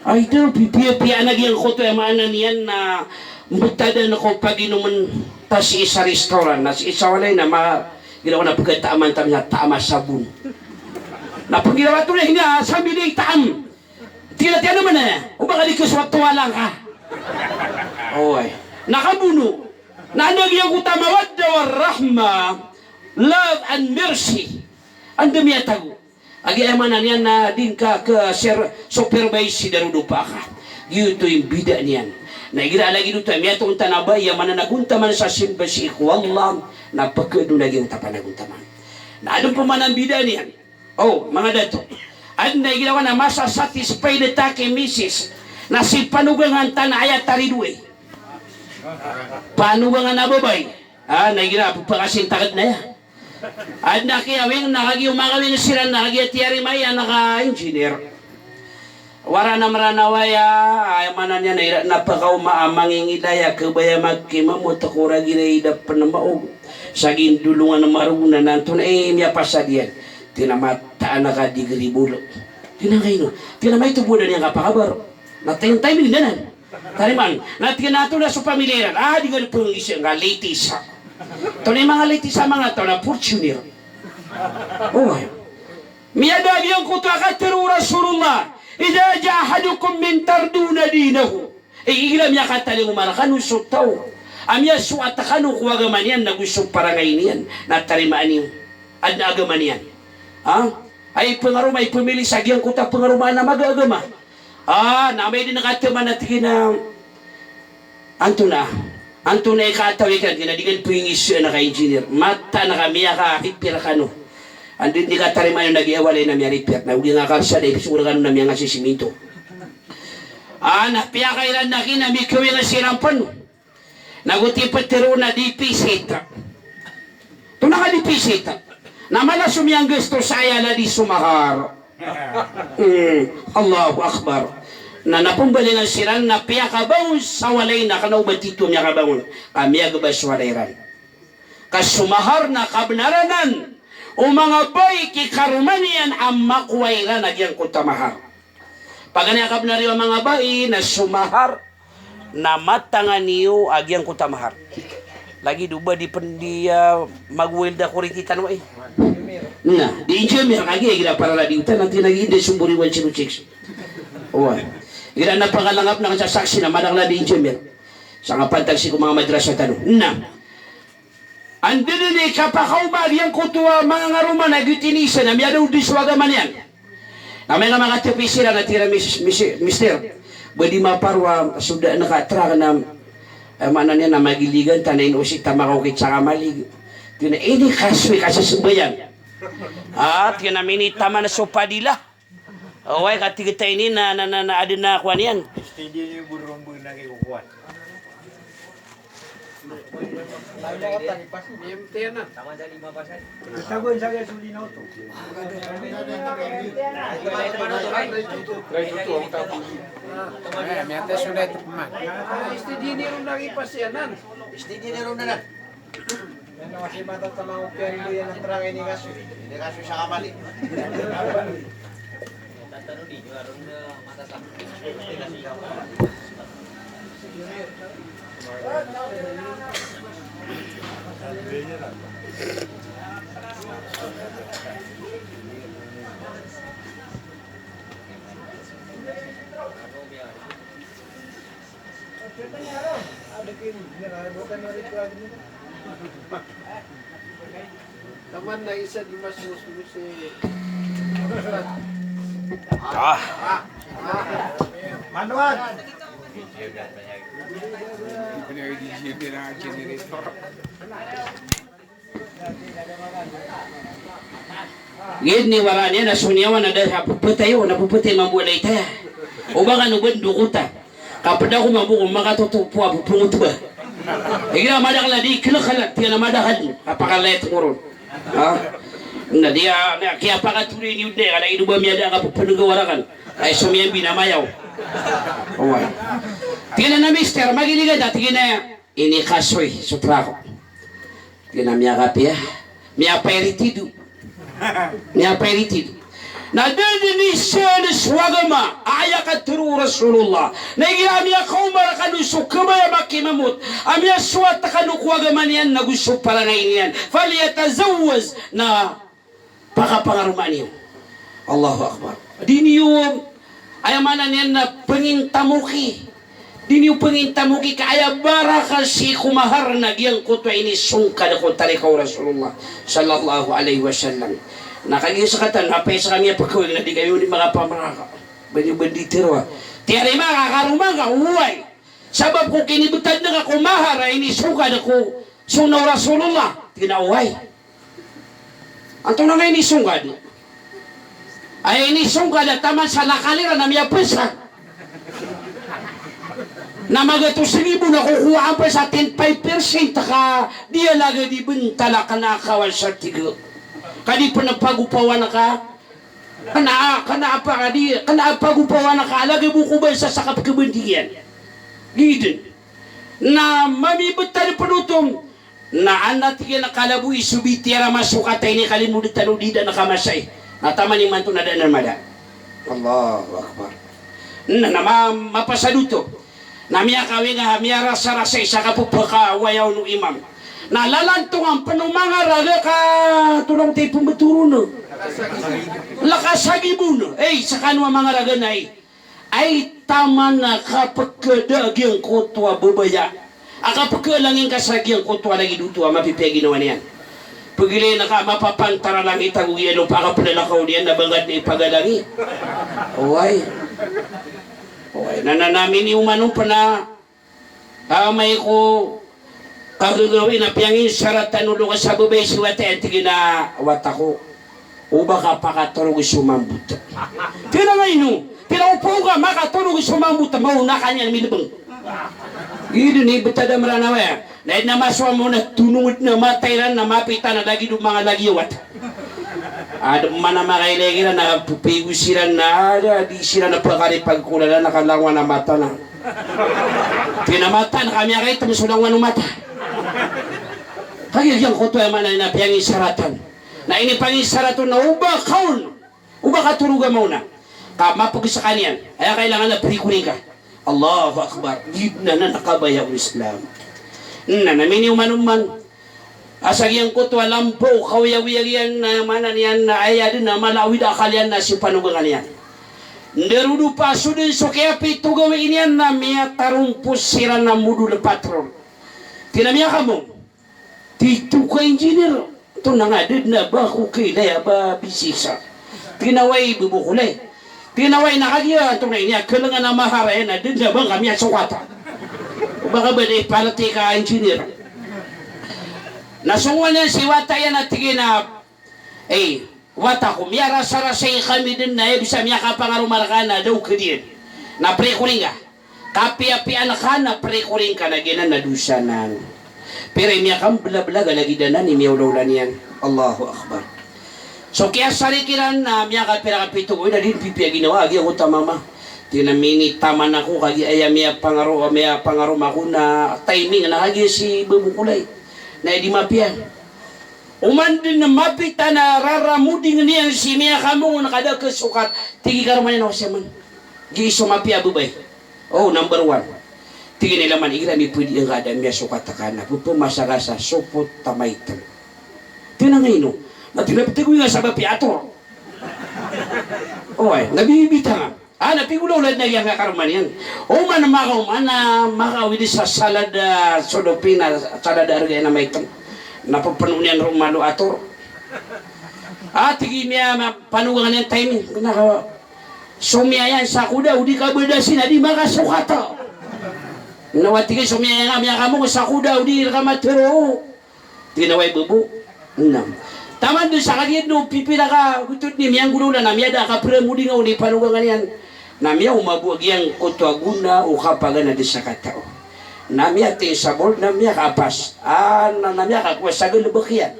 Ay, da, pipiya-piya na giyangkoto, aya maana niyan na mbtad anan ko paginomn ta sii sa restaurant, na sii sa walay na ma-, giraw na pkataman ta miya taam a sabon. Na pnggiraw ato na hiya, sambi di taam. Tig iyan a, "Tiyan anan, eh, o ba ka di khasowat o walay ngka?" Oway. Na kabono. Na anda giyangkoto a mawadda wa rahma, love and mercy. Anda miyatago? A giya aya maana niyan na di ngka kha-, ser-, supervise si darodopa ka. Giyoto i mbida niyan. Na igira a lagid oto a miyatoon tano a ba, aya maana na gontaman sa simba sii ko Allah, na pkhaadn a giyangkoto a panagontaman. Na adn pman a mbida niyan. O, manga dato. Adn a igira ko na masa-satisfied ta ki misis na si panogangan ta na aya taridoay. Panogangan a babay. A, na igira pphakasintak dn aya. Adn a kiyawing na kagiya o makawing siran na kagiya tiyarima iyan na ka engineer. Wara na Mranaw aya, aya maana niyan na iran na pkaoma a mangingilay a kabaya makimamot ko ragn iran i da pn maog sa gindolongan a marogn na antonaa i miyapasad iyan. Tig iyan a mataan a ka degree bolo. Tig iyan a kaino? Tig iyan a maito bo dn iyan kapakabaro. Na tig iyan a timing dn anan. Tarimaan. Na tig iyan a antonaa so pamiliya iran? A, di ngka pnggiza, ngka latest. Antonaa i manga latest a manga taw na Fortuner. Oway. Miyada a giyangkoto a katharo o Rasulullah, "Idha jaa ahadukum min tardawna dinahu." Igira miyakatalingoma rkano so taw a miyasoat rkano ko agama niyan nago so parangay niyan, na tarimaan iyo. Adn a agama niyan. Ha? Ay pngaroma, ay pmili sa giyangkoto a pngaromaan a maga a agama. A, na amay dn a kataman a tig iyan a antonaa, antonaa i katawi ka, tig iyan a di ngka pnggiza na ka engineer. Mataan a ka miyaka-repair kano. Anda dn i katarimaan iyo na giya walay na miya-repair. Na ogaid nga karsada i pzong rkano na miyangasisimento. A, na piyakairan na kina mikawing siran pn. Nago tiptharoon a deficit. Antonaa ka deficit? Na mala so miyanggasto sa aya ladi so mahar. Hmm, Allahu Akbar. Na, na pmbalingan siran na piyakabangon sa walay na kna o ba tito miyakabangon. Ka miyagba so walay iran. Ka so mahar na kabnar anan o manga bai ki karoma niyan a makowa iran a giyangkoto a mahar. Paganay a kabnar iyo a manga bai na so mahar na matangan iyo a giyangkoto a mahar. Lagid o ba di pn di, ah, mag-weld ako riti tano ai. Na, di engineer, kagiya igira parala di oto na tig iyan a giya di sombori one zero six. Oway. Igira na pangalangap na kasasaksi na madakl a di engineer. Sa nga pantag sii ko manga madrasa tano. Na. Anda dn i kapakaoma a giyangkoto a manga ngaroma na giyoto i iniza na miyada o di so agama niyan. Na amay ka makatpi siran na tig iran a mis-, mis-, mister, ba di maparwa so da ngka a trak na, eh, maana niyan na magiligan ta na ino si ta makaokit sa kamalig. Tig iyan a inikasoy ka sa sambayang. A, tig iyan a minitaman so padila. Oway, ka tig iyan a ini na, na, na, na, adn a kowan iyan. Steady niyo bo ron bo na kikokowan. Miyatay so na ito pman. Steady niyo ron na kipasiyanan. Steady niyo ron na. Ano, kasi matatamang opiyan mo yan ang trangay ni Kasoy. Ni Kasoy sa kamali. Taman na isa di mas musmus eh. Ah. Manuan. Generator. Giya ini wara niyan a so niyawa na da sa pepetay o na pepetay mambo a laitaya. O ba kano ba ndokota. Kapeda ko mambo ko makatoto po a pepengoto ba. Igira madakl a di kelekela, tiyan a madakl a pakalayat moron. Ha? Na diya, na kiyapakaturi niyo de, kala ido ba miyada ka pepenega warakan. Ay so miyambi na mayaw. Oway. Tiyan a na mister, magiligan ta, tiyan a Inikasoy so trako. Tig iyan a miyakapiya, miyapairitido. Miyapairitido. Na da dn i siyan so agama a aya katharo o Rasulullah. Na igira miyakaoma rkano so kabaya makimamot a miyasoat rkano ko agama niyan nago so parangay niyan. Falyatazawwaj, na pakapangaromaan iyo. Allahu Akbar. Di niyo, aya maana niyan na pengintamoki. Di niyo pengintamoki ka aya barakal sii ko mahar na giyangkoto a inisongkad ko tarika o Rasulullah sallallahu alaihi wasallam. Na kagiya sekatan, apay sa kami a pekawing na di kami di makapamaraka. Ba niyo ba di tero a tiyarima ka karoma ngka, oway. Sabap ko kinibetad ngka ko mahar a inisongkad ko sunnah o Rasulullah. Tig iyan a oway. Antonaa nga inisongkad? Aya inisongkad a taman sa lakal iran a miyapesa. Na magatos ribo na kokowaan pn sa ten five percent ka di a lagid i bntal a kna a kawan sa tig. Ka di pn pagopawan ka. Kna, kna a pa, ka di, kna a pagopawan ka a lagid bo ko ba sa sakap kbndiyan. Giya dn. Na mamibtad pn oto. Na ana tig iyan a kala bo i so bitiyara masokata ini kalimod tano di da na kamasay. Na taman imanto na da na mada. Allahu Akbar. Na, na ma-, mapasad oto. Na miyakawing a miyarasarasay sa kapphakawayaw o imam. Na lalantongan pn o manga raga ka tolong ti pmbtoro na. Lakasagibo na. Ey, skano a manga raga na ey. Ay taman a kapkada a giyangkoto a babaya a kapkalangi ngka sa giyangkoto a lagid oto a mapipiya ginawa niyan. Pgilay na ka mapapantar a langit ago giya lopa a kaplalakaw niyan na ba ngka dn ipagalangi. Oway. Oway, na, na, na miniyoman on pn a amay ko kagagawii na piyanginsaratan o loks a babay si wata iyan, tig iyan a wata ko, o ba ka pakatorog so mambot. Tig iyan a ino, tig iyan a o pn ka makatorog so mambot, maona ka niyan milbng. Giya dn i btad a Mranaw iyan. Na ino masowa mo na tonong dn a mata iran na mapita na lagid o manga lagid a wata. Adn man a makailay kiran na ppigo siran na ada, di siran a pkaripagkolalan na kalangowan a mata na. Tig iyan a mata na ka miyakaitam so langowan o mata. Kagiya giyangkoto a maana niyan na piyangisaratan. Na inipangisarat on na o ba ka on, o ba ka torog a maona. Ka mapg skaniyan. Aya kailangan na prekoning ka. Allahu Akbar. Di dn anan a kabaya o Islam. Na, na miniyoman on man. A sa giyangkoto a lampaw kaoyagoyag iyan na maana niyan na aya dn a mala a awid a akal iyan na si panogangan iyan. Ndarodopa so dn so kiyapitogawii niyan na miyatarompos siran a modol patrol. Tig iyan a miyakamong. Tito ka engineer. Tonaa nga da dn a ba ko kailay a ba bisisa. Tig iyan a wai, bbo ko lay. Tig iyan a wai, na kagiya antonaa ini a khalangan a mahar iyan a da dn a ba ngka miyasokata. O ba ka ba da i palati ka engineer. Na songowan iyan si wata iyan a tig iyan a, ey, wata ko, miyarasarasay kami dn na aya bisa miyakapangaroma rka na da o khadiyan. Na prekoning ka. Kapiyapiyaan ka na prekoning ka na giyanan na dosa nan. Pira i miyakamblablag a lagid anan i miyaolaola niyan. Allahu Akbar. So kiyasarik iran na miyakapira ka pito ko ina di pipiya ginawa, a giyangkoto a mama. Tig iyan a minitaman ako kagiya aya miyapangaro, miyapangaroma ko na timing na kagiya si bbo ko lay. Na aya di mapiya. Oman dn a mapita na raramoding iyan si miyakamong on ka da kasokat. Tig i karoma niyan a wasa man. Giya i so mapiya a babay. O, number one. Tig iyan a ilaman, igira mipdi angka da miyasokat ka na pphamasaga sa sopot a maitm. Tig iyan a ino. Na tig iyan a pthagoy nga sa mapiya a ator. Oway, na bibitang a. A, na pigolawla dn a giyangkai a karoma niyan. Oman makaoma na makaawid sa salad a sodopin a salad a arga iyan a maitm. Na pphanon iyan roo malo a ator. A, tig i miya, ma-, panogangan iyan timing. Kna ka, somiya iyan sa koda o di ka badasin a di makasokat. Na wata tig iyan, somiya iyan a miyakamong sa koda o di rka matharo. Tig iyan a wai, bbo. Na taman dn sa kagiya dn o pipira ka gotod ni miyanggolawla na miyada a kapramoding on i panogangan iyan. Na miyaoma bo a giyangkoto a gona o kapaganad sa katao. Na miyating sa bold na miyakaapas. A, na, na miyakakowa sa galbk iyan.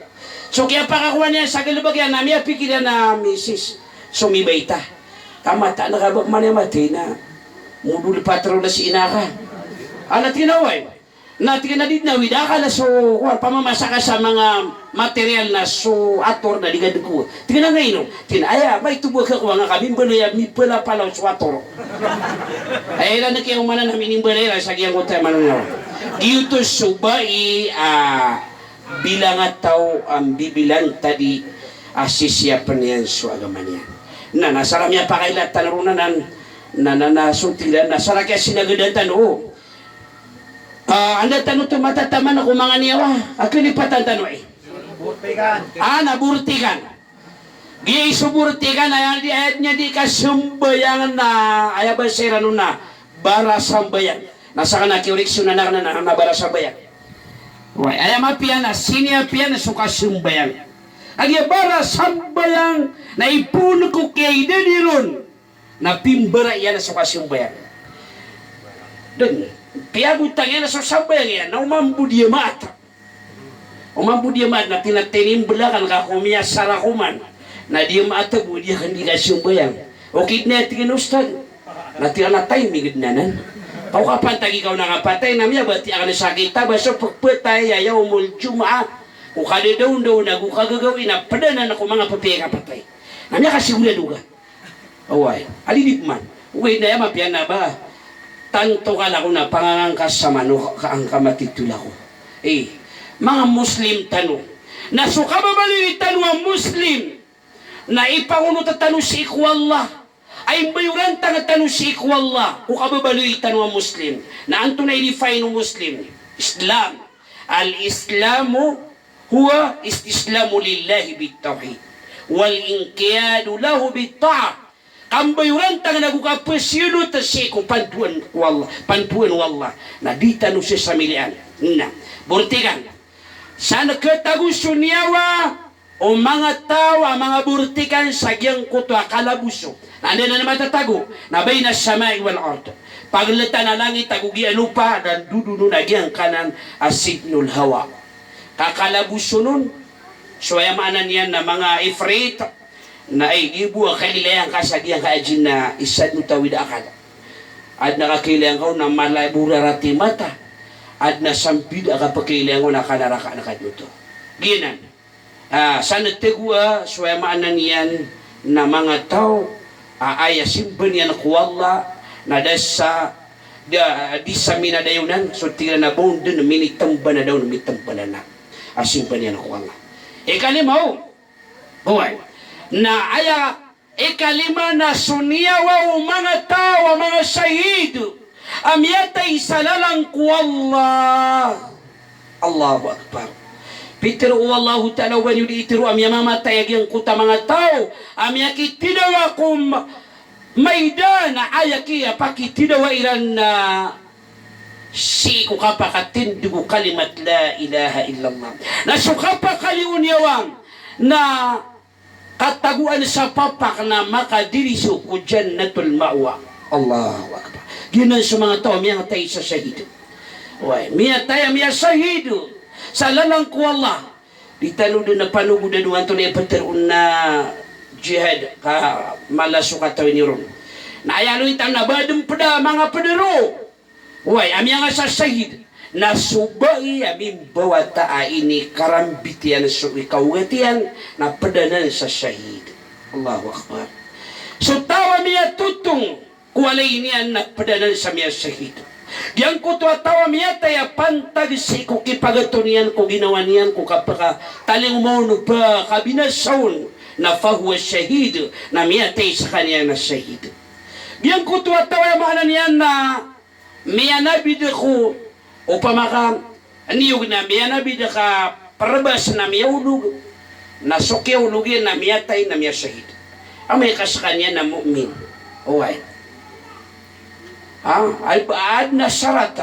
So kiyapakakowa niyan sa galbk iyan na miyapikir iyan a misis. So mibaita. Ka mataan ka ba man iyan mathay na modol patrol na si ina ka. A, na tig iyan a wai. Na tig iyan a di dn a awid a akal a so, kowan, pamamasa ka sa manga material na so ator na di ka dn ko. Tig iyan a nga ino. Tig iyan a aya, maito bo a khakowa nga ka mimbaloy a mipalapala o so ator. Aya iran a kiyaomanan a minimbalay iran sa giyangkoto a maana niyan. Giyoto so bai a bilang a taw a mbibilantadi a sisiyapn iyan so agama niyan. Na, na sa ra miyapakailay tano ron anan, na, na, na so tig iran, na sa ra kiyasinagadan tano, o. A, anda tano oto matataman ko manga niyawa a kalipatan tano, e. A, na bortikan. Giya i so bortikan, aya di, aya di niyan di kasambayang na, aya basa iran on na barasambayang. Na sakn a kiyorik so na, na, na, na barasambayang. Oway, aya mapiya na, siniya piya na so kasambayang. Kagiya barasambayang na ipoon ko kiyaidadi ron. Na pimbara iyan so kasambayang. Dn, Piyagotang iyan a so sambayang iyan na o mambo di a maata. O mambo di a maata na tinatay niyan i mbelakan ka ko miyasara ko man. Na di a maata bo di a kandika sambayang. Okit na tig iyan a ustad. Na tig iyan a timing den anan. Ka o kapantag i kaon a kapatay na miyabatiya akn sa kitab a so pekpatay a yawmul jumu'ah. Ko kadadaondaon ago kagagawii na ped anan ko manga pepiya i kapatay. Na miyakasigorado ka. Oway, a di di pman. Oway, na aya mapiya na ba, tanto ka lako na pangangan ka sa mano ka angka matitol ako. Eh, manga Muslim tano. Na so kababaloy tano a Muslim, na ipangonot tano sii ko Allah. Ay mbayorantang tano sii ko Allah. Ko kababaloy tano a Muslim. Na antonaa i define o Muslim? Islam. Al-Islamu huwa istislamu lillahi bit-tawhid wal inqiyadu lahu bit-ta'ah. Kambayorantang ago kapasiyonot sii ko pandoan ko Allah, pandoan o Allah. Na di tano sii samilian. Na, bortikan. Sa na katago so niyawa o manga taw a manga bortikan sa giyangkoto a kalaboso. Na anda nan matatago? Na bayna samai wal ard. Pagltan a langit ago giya lopa, na dodonon a giyangkanan a sijnul hawa. Ka kalaboson on, so aya maana niyan na manga ifrit, na ay, di bo a kailayan ka sa giyangkai a jinn na isa dn o tawid a akal. Adn a kakailayan ka on na mala i bora rati mata. Adn a sambid a kapakailayan ka on a kanaraka na kadn oto. Giyanan. Ah, sa na tago a, so aya maana niyan na manga taw a aya simba niyan ko Allah, na da sa, da, di sa minadayonan, so tig iran a ba on dn minitmbana da on mitmbana na a simba niyan ko Allah. Ikalima o, oway. Na aya ikalima na so niyawa o manga taw a manga shahid a miyatay sa lalan ko Allah. Allahu Akbar. Pitharo o Allahu Ta'ala o ba niyo di itharo a miyamamatay a giyangkoto a manga taw a miyakithidawa ko ma-, maidan a aya kiyapakithidawa iran na sii ko kapakatindg o kalimat la ilaha illallah. Na so kapakaliyo o niyawa na katagoan sa papak na makadiriso ko Jannatul Ma'wa. Allahu Akbar. Giyanan so manga taw a miyatay sa shahid. Oway, miyatay a miyashahid sa lalan ko Allah. Di tano dn a panogodan o antonaa i ptharoon na jihad ka mala so katawan iyo ron. Na aya loy tano na ba dn pd a manga pd roo. Oway, a miyanga sa shahid. Na so bai a mimbawata a inikarambit iyan so ikaogat iyan, na pd anan sa shahid. Allahu Akbar. So taw a miyatotong ko walay niyan na pd anan sa miyashahid. Giyangkoto a taw a miyatay a pantag sii ko kipagato niyan ko ginawa niyan ko kapakatalingoma on o ba kabinasa on, na fahuwa shahid, na miyatay skaniyan na shahid. Giyangkoto a taw a aya maana niyan na miyanabid ko, opama ka niyog na miyanabid ka prbas na miyaolog, na so kiyaolog iyan na miyatay na miyashahid. Amay ka skaniyan na mu'min. Oway. Ha? Ay, adn a sarat.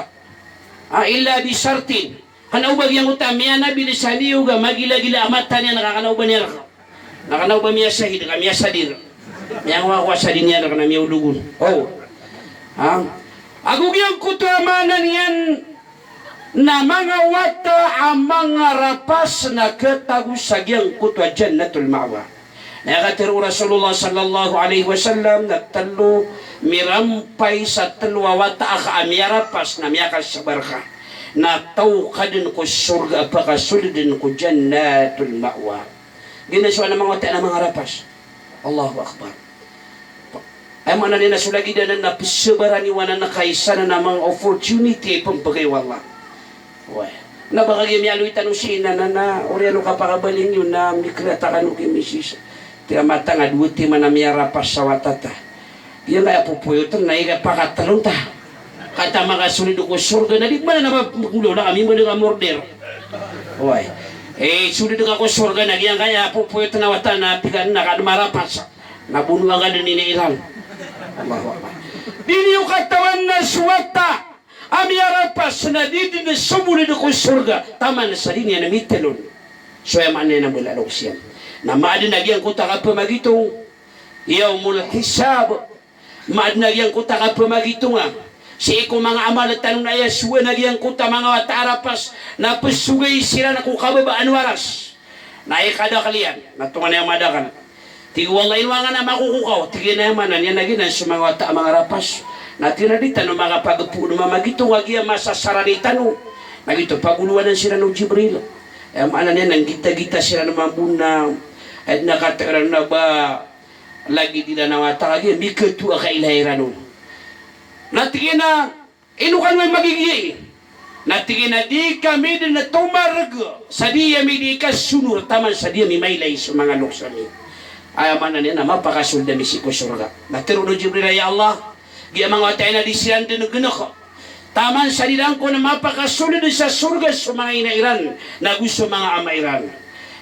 Ha, illa bi shartin. Kna o ba giyangkoto a miyanabid sa niyog a magilagila a mata niyan, na kna o ba niyan rk. Na kna o ba miyashahid ka miyasadir. Miyangowa ko a sadir niyan rk na miyaolog on. O. Ha? Ago giyangkoto a maana niyan na manga wata a manga rapas na khatago sa giyangkoto a Jannatul Ma'wa. Na aya katharo o Rasulullah sallallahu alaihi wasallam na tlo mirampay sa tlo a wata a ka a miyarapas na miyakasabar ka, na taw ka dn ko sorga a pakasold dn ko Jannatul Ma'wa. Giyanan so ana manga wata na manga rapas. Allahu Akbar. Aya maana niyan na so lagid anan na pzabaran iyo anan na kaiza anan a manga opportunity a ipmbgay o Allah. Oway. Na ba kagiya miyaaloy tano sii na, na, na, oriyan o kapakabaling iyo na mikrata kano ki misis. Tiya matang a dowa timan a miyarapas sa wata ta. Giyangkaya popoyotn na ika pakatlo ta. Kata makasold ko sorga na di mana na ba mgolaola kami mbaling a murder. Oway. Eh, sold ka ko sorga na giyangkaya popoyotn a wata na pikan na kad marapas. Na bonoa ka dn ini iran. Allahu Akbar. Di niyo katawan na so wata a miyarapas na di dn somold ko sorga taman sa di niyan mitalon. So aya maana niyan na mbala a loks iyan. Na maadn a giyangkoto a kapamagitong, yawmul hisab. Maadn a giyangkoto a kapamagitonga. sii ko manga amal tano na aya sowa na giyangkoto a manga wata a rapas na pesogay siran ko kababaan o aras. Na aya kadakl iyan, na tonganay a madakl. Tig o Allah, ino angkanan a makokokaw? Tig iyan a aya maana niyan na giyanan so manga wata a manga rapas. Na tig iyan a di tano makapagpoon mamagitong a giya masasarani tano. Na giyoto pagolowanan siran o Jibril. Aya maana niyan na nggitagita siran mambo na, aya dn a katawan iran na ba lagid iran a wata kagiya mikatoa a kailay iran on. Na tig iyan a, ino kano i magigiyai? Na tig iyan a di kami dn tomarg sa di ami di kasonor taman sa di ami mailay so manga loks ami. Aya maana niyan na mapakasold ami sii ko sorga. Na tharoon o Jibril a, ya Allah, giya manga wata iyan na di siran dn gnk taman sa di iran kon mapakasold sa sorga so manga ina iran, na go so manga ama iran.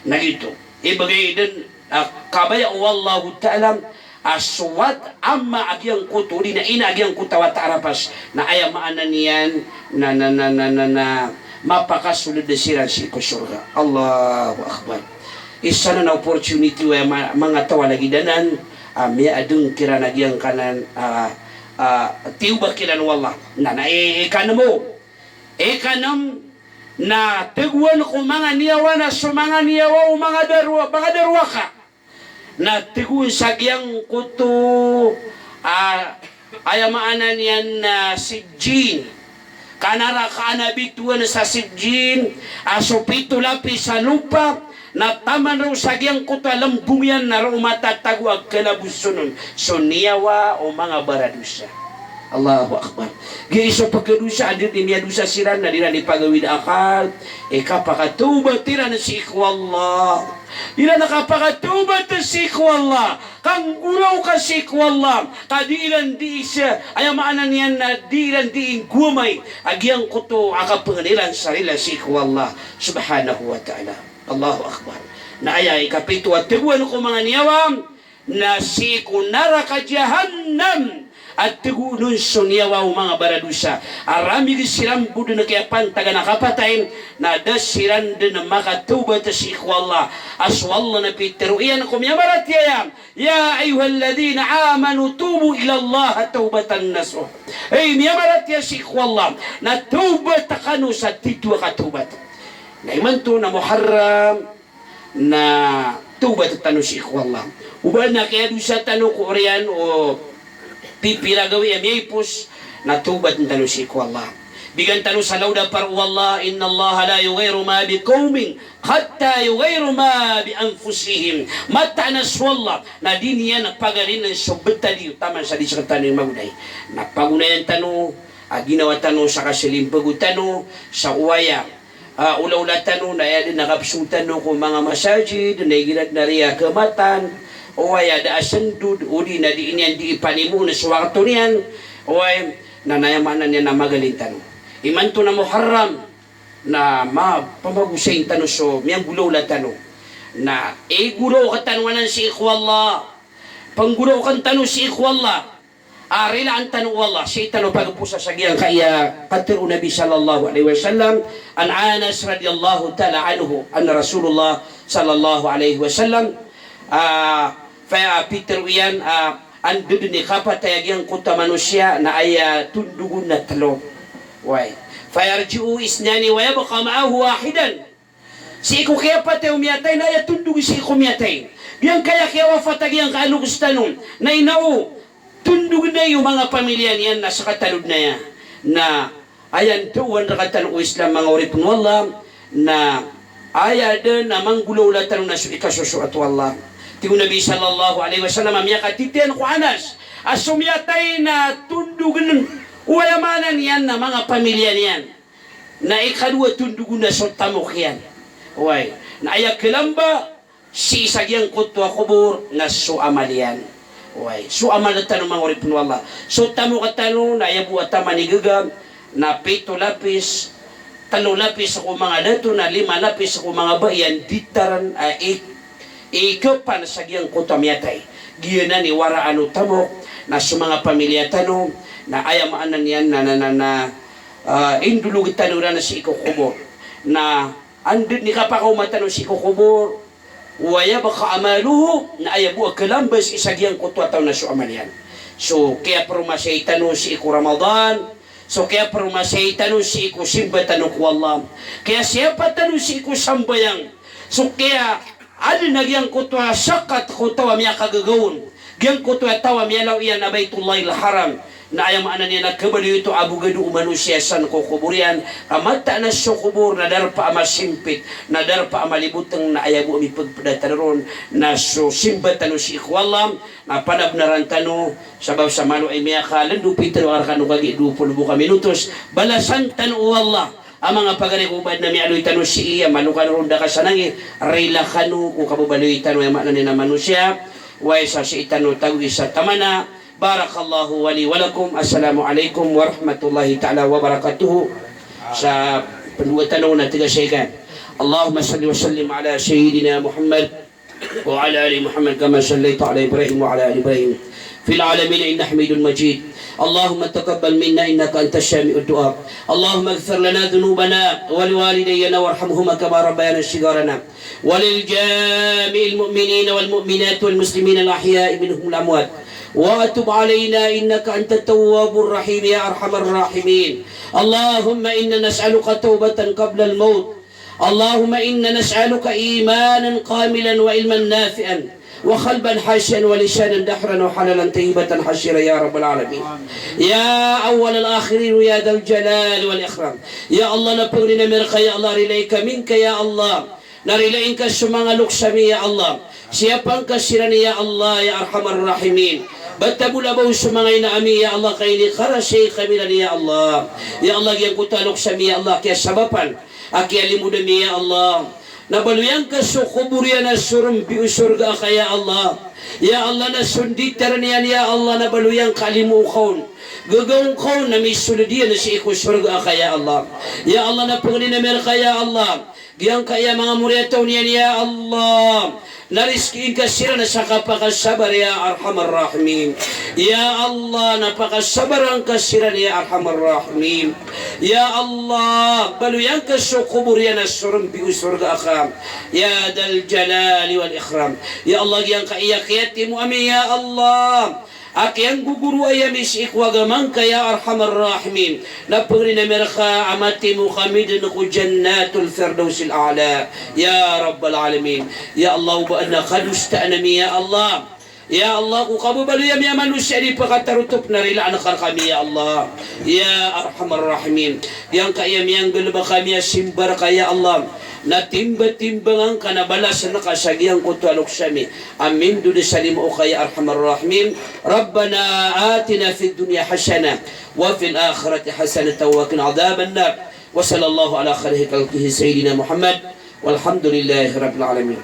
Na giyoto. Ibgay dn a kabaya o Allahu Ta'ala a so wata a ama a giyangkoto, odi na ina a giyangkoto a wata a rapas. Na aya maana niyan na, na, na, na, na, na mapakasold siran sii ko sorga. Allahu Akbar. Isa na opportunity o aya ma-, manga taw a lagid anan a miyaadn kiran a giyangkanan a, a, tiyobak iran o Allah. Na, na, i-, ikanem o. Ikanem na tegoan ko manga niyawa na so manga niyawa o manga darwa, manga darwaka. Na tegoan sa giyangkoto a, aya maana niyan na sijjin. Ka naraka a bitowan sa sijjin a so pito lapis a lopa, na taman roo sa giyangkoto a lmbong iyan na roo matatago a kalabosan on so niyawa o manga baradosa. Allahu Akbar. Giya i so pkhadosa, anda i miyadosa siran na di iran di pagawid a akal, i kapakatawbat iran sii ko Allah. Di iran kapakatawbat sii ko Allah. Kanggoraok sii ko Allah. Ka di iran di isa, aya maana niyan na di iran di inggowamay a giyangkoto a kapngan iran sa rila sii ko Allah Subhanahu wa Ta'ala. Allahu Akbar. Na aya ikapito a tegoan ko manga niyawa na sii ko naraka Jahannam a tegoon on so niyawa o manga baradosa. A ramig siran bo dn kiyapantagan a kapatay, na da siran dn makatawbat sii ko Allah. A so Allah na pitharo iyan ko miyamaratiyaya, "Ya ayyuhalladhina amanu tubu ilallahi tawbatan nasuha." Hay miyamaratiyaya sii ko Allah, na tawbat kano sa titho a katawbat. Na imanto na Muharram, na tawbat tano sii ko Allah. Oba na kiyadosa tano ko oriyan o pipira gawii a miyaipos, na tawbat tano sii ko Allah. Bigan tano sa lawda para o Allah, "Innallaha la yughayyiru ma biqawmin hatta yughayyiru ma bi anfusihim." Mataan a so Allah na di niyan pagalin so btad iyo taman sa di sktano i magonay. Na pagonayan tano a ginawa tano sa kaslimpgo tano sa owaya a, olaola tano na aya dn a kapsong tano ko manga masajid, na igira dn a riya kematan, oway a da a sendod, odi na di niyan di ipanimoon so wakto niyan, oway, na aya maana niyan na magalin tano. Imanto na Muharram, na ma-, pamagosayin tano so miyanggolaola tano. Na igoraok tano anan sii ko Allah. Panggoraokan tano sii ko Allah. A rilaan tano o Allah, sii tano pagposa sa giyangkaya katharo o Nabi sallallahu alaihi wasallam, an Anas radhiyallahu ta'ala anhu, anna Rasulullah sallallahu alaihi wasallam, a, paya-, pitharo iyan, a, anda dn i kapatay a giyangkoto a manosiya na aya tondog on na tlo. Oway. Fayarji'u isnani wa yabqa ma'ahu wahidan. Sii ko kiyapatay o miyatay na aya tondog sii ko miyatay. Giyangkaya kiyawafat a giyangkaya loks tano, na ino, tondog na iyo manga pamilya niyan na sktano dn aya. Na aya ndaowan rktano o Islam, manga oripn o Allah, na aya dn a manggolaola tano na so ikasosoat o Allah. Tig o Nabi sallallahu alaihi wasallam a miyakatitiyan ko Anas a so miyatay na tondog on, oway, aya maana niyan na manga pamilya niyan. Na ikadowa tondog on na so tamok iyan. Oway. Na aya kalamba sii sa giyangkoto a kobor na so amal iyan. Oway. So amal tano, manga oripn o Allah. So tamok tano na aya bo a taman i gaga na pito lapis, tlo lapis ko manga dato, na lima lapis ko manga ba iyan ditaran a i- Ikapan sa giyangkoto a miyatay. Giyanan i waraan o tamok na so manga pamilya tano, na aya maana niyan na, na, na, na, ah, indolog tano iran sii ko kobor. Na anda dn i kapakaoma tano sii ko kobor, wa yabqa amaluhu, na aya bo a kalamba sii sa giyangkoto a taw na so amal iyan. So, kiyapromasay tano sii ko Ramadan, So kiyapromasay tano sii ko simba tano ko Allah. Kiyasiyapa tano sii ko sambayang. So kiyaadn a giyangkoto a sakat ko taw a miyakagagaw on. Giyangkoto a taw a miyalaw iyan a Baitullahil Haram. Na aya maana niyan na kabaloy oto a bogado o manosiya san ko kobor iyan. Ka mataan a so kobor na darpa a masimpit, na darpa a malibotng, na aya bo a mipagpda tano ron na so simba tano sii ko Allah. Na panabnaran tano, sabap sa malo i miyakalndopit tano a rkano kagiya dowa polo bo ka minutos. Balasan tano o Allah a manga pagari ko ba adn a miyaaloy tano sii, a malo kano ron da kasanangi, rila kano ko kababaloy tano, aya maana niyan na manosiya. Way sa sii tano tago isa tamana. Barakallahu wa li wa lakum. Assalamu alaikum warahmatullahi ta'ala wabarakatuh. Sa pndowa tano na tiga sikan. Allahumma salli wa sallim ala Sayyidina Muhammad وعلى آل محمد كما صليت على إبراهيم وعلى آل إبراهيم في العالمين إنك حميد مجيد. اللهم تقبل منا إنك أنت السميع الدعاء. اللهم اغفر لنا ذنوبنا ولوالدينا وارحمهما كما ربيانا صغارا. ولجميع المؤمنين والمؤمنات والمسلمين الأحياء منهم والأموات. وتب علينا إنك أنت التواب الرحيم يا أرحم الراحمين. اللهم إنا نسألك توبة قبل الموت. اللهم إنا نسألك إيمانا كاملا وعلما نافعا وقلبا خاشعا ولسانا ذاكرا وحلالا طيبا خاشعا يا رب العالمين. يا أول الآخرين يا ذا الجلال والإكرام. Ya Allah, na pangnin ami rka ya Allah, rilai ka, min ka ya Allah. Na rilai ngka so manga loks ami ya Allah. Siyapa ngka siran ya Allah, ya Arhamar Rahimin. Batabola ba o so manga ina ami ya Allah, ka inikarasay kami ran ya Allah. Ya Allah, giyangkoto a loks ami ya Allah, kiyasabapan a kiyalimod ami ya Allah, na baloyan ka so kobor iyan a so rmbi o sorga aka ya Allah. Ya Allah, na so nditaran iyan ya Allah, na baloyan ka a limo o kaon, gagaw o kaon, na misold iyan sii ko sorga aka ya Allah. Ya Allah, na pangnin ami rka ya Allah, giyangkaya manga moriyataw niyan ya Allah, na rizkiin ka siran sa kapakasabar ya Arhamar Rahimin. Ya Allah, na pakasabaran ka siran ya Arhamar Rahimin. Ya Allah, baloyan ka so kobor iyan a so rmbi o sorga aka, ya Dhal Jalali wal Ikram. Ya Allah, giyangkaya kiyatimo ami ya Allah, a kiyanggogoroay ami sii ko agama ngka ya Arhamar Rahimin, na pangnin ami rka a matimo kami dn ko Jannatul Firdausil A'la ya Rabbal Alamin. Ya Allah, o ba adn a kadosaan ami ya Allah. Ya Allah, ko kababaloy ami a manosiya a di pakatarotop, na rilaan ka rkami ya Allah, ya Arhamar Rahimin. Giyangkaya miyanggalbk ami a simba rka ya Allah, na timbatimbangan ka, na balasan ka sa giyangkoto a loks ami a mindod sa limo oka ya Arhamar Rahimin. Rabbana atina fid dunya hasanah wa fil akhirati hasanatan wa qina adhaban nar. Wa sallallahu ala khairi khalqihi Sayyidina Muhammad. Walhamdulillahi Rabbil Alamin.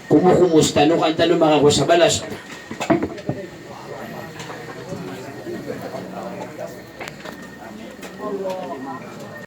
Komokomos tano, kan tano makakowa sa balas.